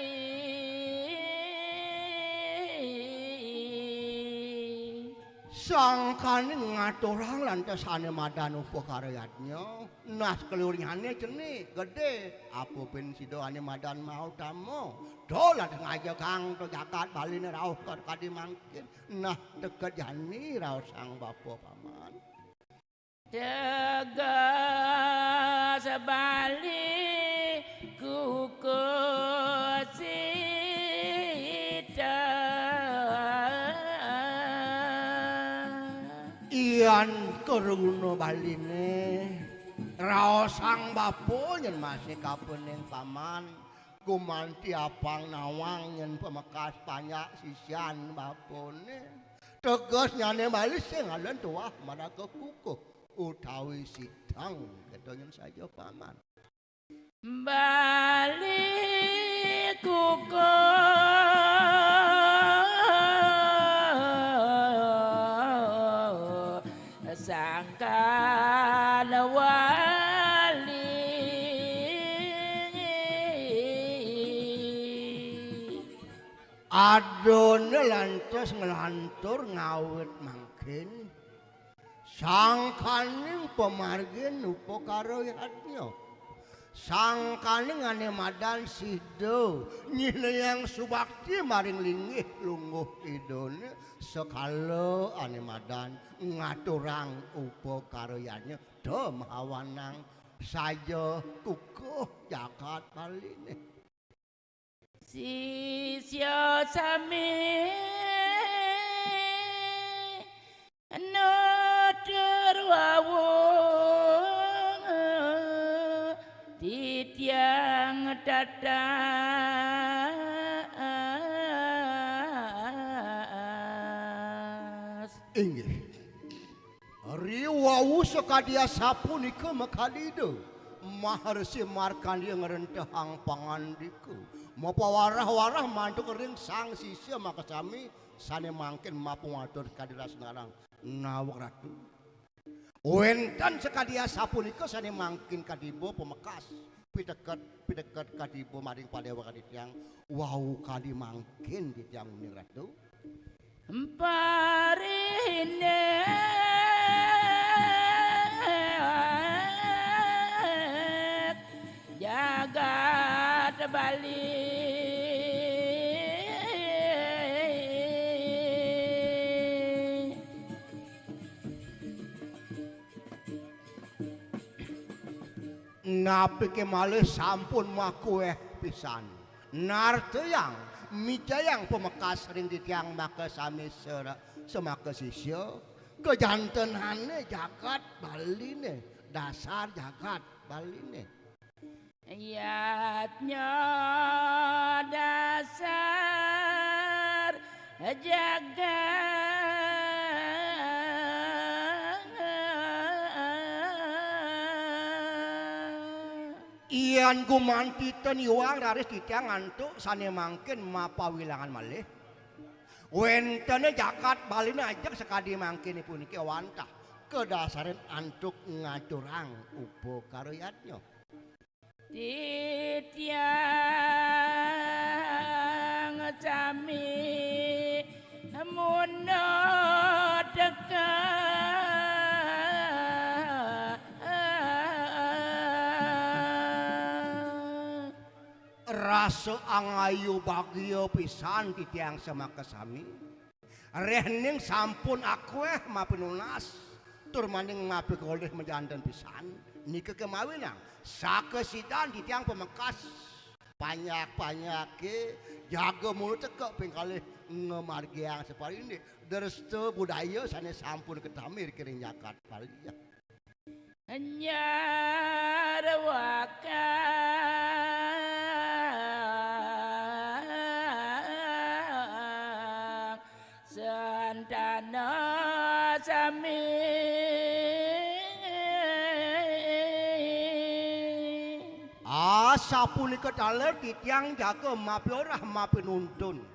Sangkaning ngaturang lantas ané madan upakara yadnya, nah, sakaliwurnyané cenik, gedé, apa pin sida ané madan mautama, to lantas ngajegang to jagat Baliné rauh ka-, kadi mangkin. Nah, teka jani raosang bapa Paman. Tegas Bali kukusita. Yan kruna Baliné, raosang bapa nyén masih kapining Paman. Gumanti apang nawang yén pamekas panjak sisian bapané. Tegesnyané malih sing alen tuah maraga kukuh utawi sidang, kéto nyén saja paman. Bali kukuh sangkan wali. Adané lantas nglantur ngawit mangkin. Sangkaning pamargin upakara yadnya. Sangkaning ané madan sida nyinayang subakti maring linggih lungguh Idané, sakala ané madan ngaturang upakara yadnya, da mahawanang saja kukuh jagat Baliné. Sisya sami nutur wau titiang tatas. Inggih. Riwau sakadi asapunika makadi Ida Maharsi Markandeya ngrentehang pangandika, mapawarah-warah mantuk ring sang sisya makasami sané mangkin mapangatur kadi rasanarang. Nawek Ratu. Wénten sakadi asapunika sané mangkin katiba pamekas piteket, piteket katiba maring padéwa kadi titiang wau kadi mangkin titiang uning Ratu. Parinek jagat Bali. Napiké malih sampun makuéh pisan. Nartayang, mijayang pamekas ring titiang makasami sera-, samakasisya, kajantenané jagat Baliné, dasar jagat Baliné. Yadnya dasar jagat. Yan gumanti ten iwang raris titiang antuk sané mangkin mapawilangan malih. Wéntené jagat Baliné ajeg sakadi mangkin puniki wantah kadasarin antuk ngaturang upakara yadnya. Titiang sami muna teka. Rasa angayu bagia pisan titiang samakasami. Réhning sampun akuéh mapinunas, tur maning mapikolih majanten pisan, nika kémawinang sakasidan titiang pamekas panjak-panjaké jaga mula teka ping kalih ngamargiang saparindik dresta budaya sané sampun katami ring jagat Bali. Nyarwakang santana sami. Asapunika taler titiang jaga mapiorah mapinuntun.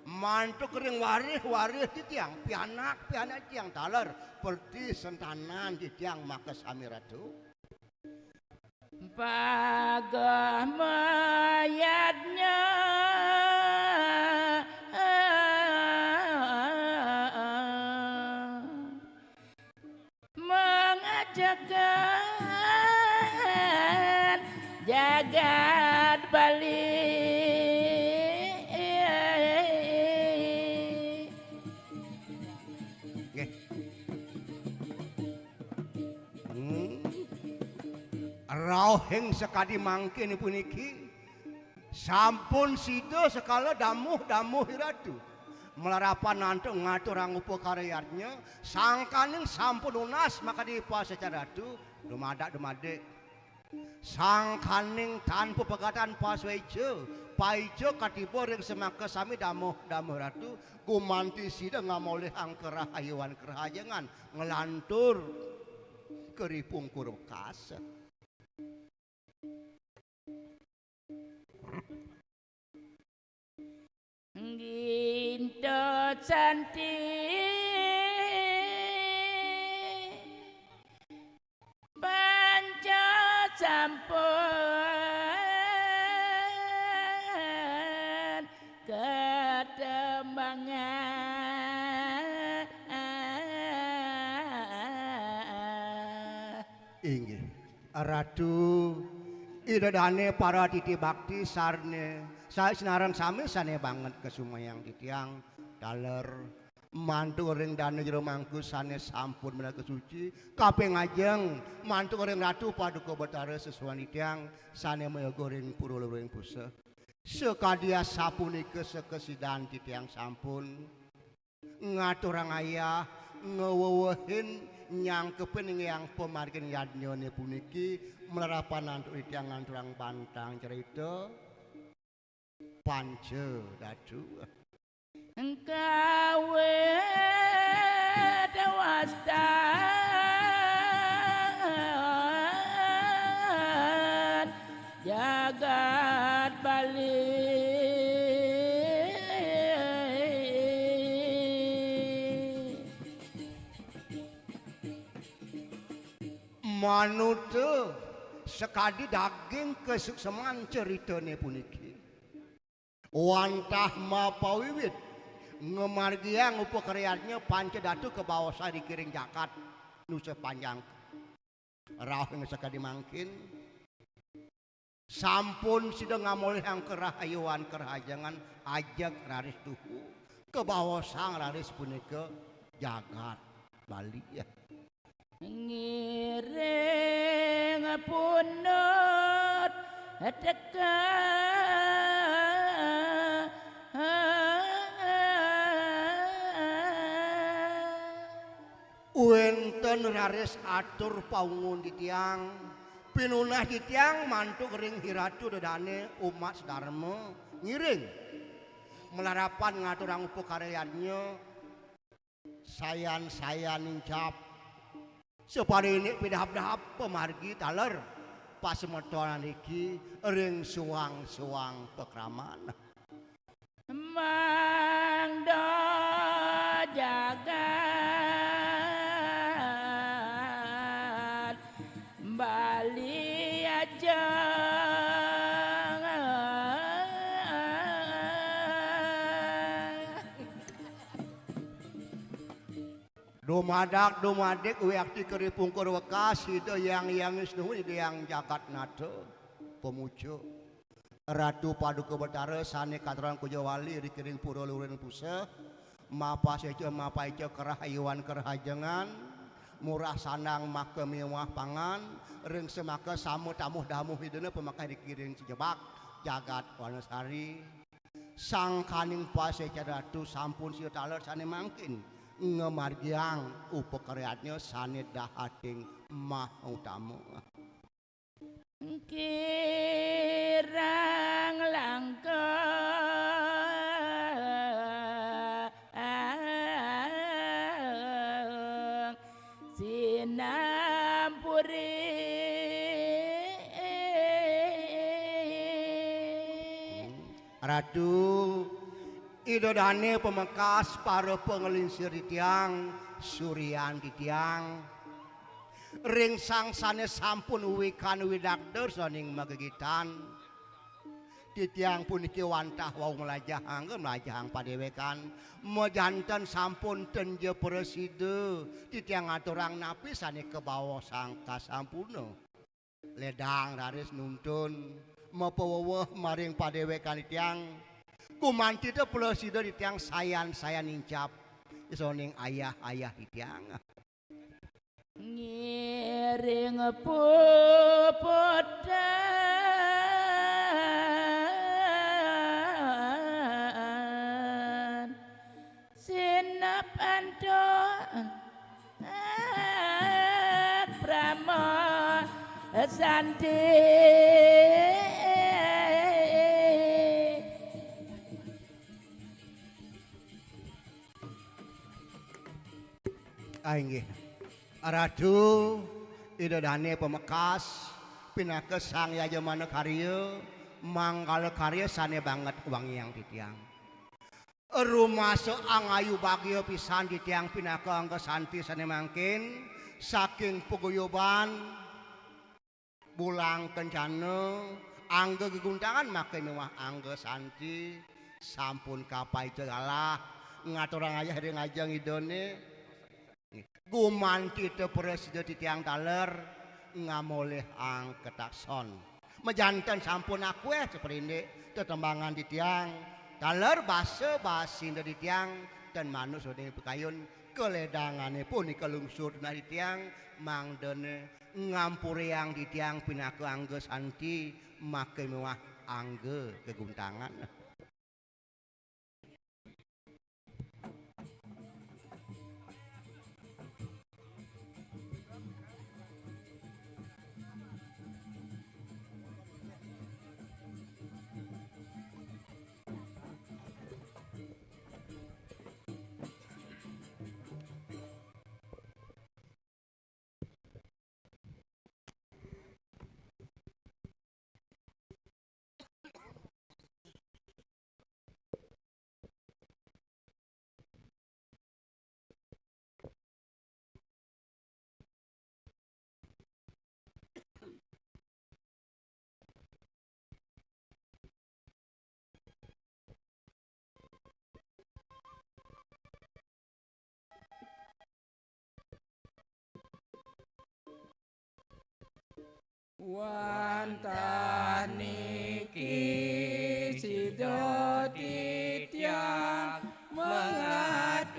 Mantuk ring warih-warih titiang, pianak-pianak titiang taler, perti sentanan titiang makasami Ratu. Pagah mayadnya mangajakan jagat Bali. Nggih. Hmm. Rauhing sakadi mangkin puniki sampun sida sekala damuh-damuh Ratu. Malarapan antuk ngaturang upakara yadnya, sangkaning sampun nunas makadi pasacar Ratu, dumadak-dumadik. Sangkaning tan pepegatan pasueca, paica katiba ring semaka sami damuh-damuh Ratu, gumanti sida ngamolihang kerahayuan kerahajengan nglantur ka Ri Pungkur Wekas. Ginta cantik panca sampun ketembangan. Inggih. Ratu, Ida Dane para titi bakti sarne, sa-, sinareng sami sane banget kasumayang titiang taler mantuk ring Dane Jero Mangku sane sampun meneka suci, kaping ajeng mantuk ring Ratu Paduka Betara sesuan titiang sane mayoga ring Pura Luring Puseh. Sakadi asapunika sakasidan titiang sampun ngaturang ayah, ngwewehin, nyangkepin inggih pamargin yadnyane puniki, malarapan antuk titiang ngaturang bantang cerita Panca Datu. Engkawit wastan jagat Bali. Manuta sakadi daging kasukseman ceritane puniki. Wantah mapawiwit ngamargiang upakarya yadnya Panca Datu kabaosang ring jagat Nusa Panjang. Rauh ing sakadi mangkin, sampun sida ngamolihang karahayuan karahajengan ajeg raris tuhu, kabaosang raris punika jagat Bali. Ngiring punut teka. Wenten raris atur paungun titiang, pinunas titiang mantuk ring Iratu Ida Dane umat sadarma ngiring. Malarapan ngaturang upakarya yadnya, sayan-sayan nincap. Sapadané pidahap-dahap pamargi taler pasemetonan iki ring suang-suang pakraman. Mangda jagat Bali ajeng. Dumadak, dumadik, wiakti keri pungkur wekas, Ida Hyang Hyang Wisnu, Ida Hyang Jagat Nata, pamuja. Ratu Paduka Betara sané katurang puja wali ring kiring pura luring puseh, mapaseca mapaica kerahayuan kerahajengan, murah sandang maka miwah pangan, ring semaka sama tamuh damuh Idana pamekas ring kiring sejebak jagat Wanasari. Sangkaning paseca Ratu sampun sida taler sané mangkin ngamargiang upakarya yadnya sané dahating mahutama. Kirang langkung sinampuri. Ratu, Ida Dané pamekas para pangelingsir titiang, suryan titiang. Ring sang sané sampun wikan widakda saning magegitan. Titiang puniki wantah wau mlajahang, mlajahang padéwékan. Majanten sampun ten ja prasida, titiang ngaturang napi sané kabaosang kasampurna. Ledang raris nuntun, mapaweweh maring padéwékan titiang. Gumanti ta prasida titiang sayan-sayan nincap, isaning ayah-ayah titiang. Ngiring puputan sinep antuk prama Santi. Ah, inggih. Ratu, Ida Dane pamekas, pinaka Sang Yajamana Karya, manggala karya sane banget wangiang titiang. Rumasa angayu bagia pisan titiang pinaka angga santi sane mangkin, saking paguyuban Bulang Kencana, angga geguntangan maka miwah angga santi, sampun kapaica galah, ngaturang ayah ring ajeng Idane. Gumanti ta prasida titiang taler, ngamolihang katakson. Majanten sampun akueh saprindik tetembangan titiang, taler basa basinda titiang, ten manut sané pikayun, kaledangane punika lungsur nah titiang, mangdane ngampuriang titiang pinaka angga santi, maka miwah angga kaguntangan. Wantah niki sida titiang mangaturan.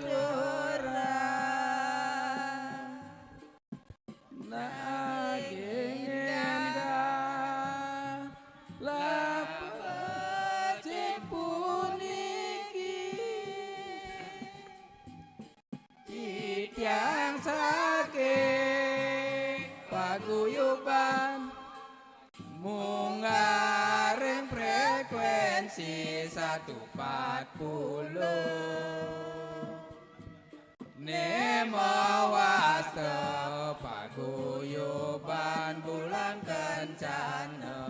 Naging endah lapecik puniki. Titiang saking paguyuban munggah ring frekuensi satu empat puluh. Né mawasta paguyuban Bulang Kencana.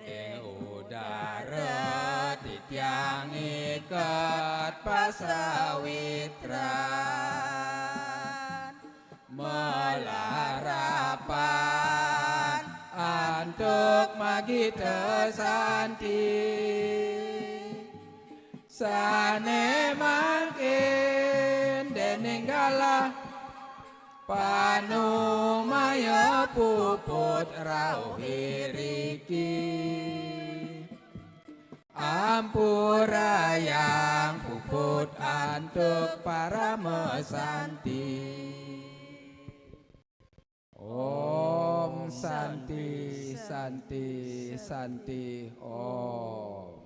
Ring udara titiang iket pasawitran, malarapan antuk magita santi. Sané mangkin dening galah panumaya puput rauh iriki. Ampurayang puput antuk parama santi. Om Santi, Santi, Santi, Om.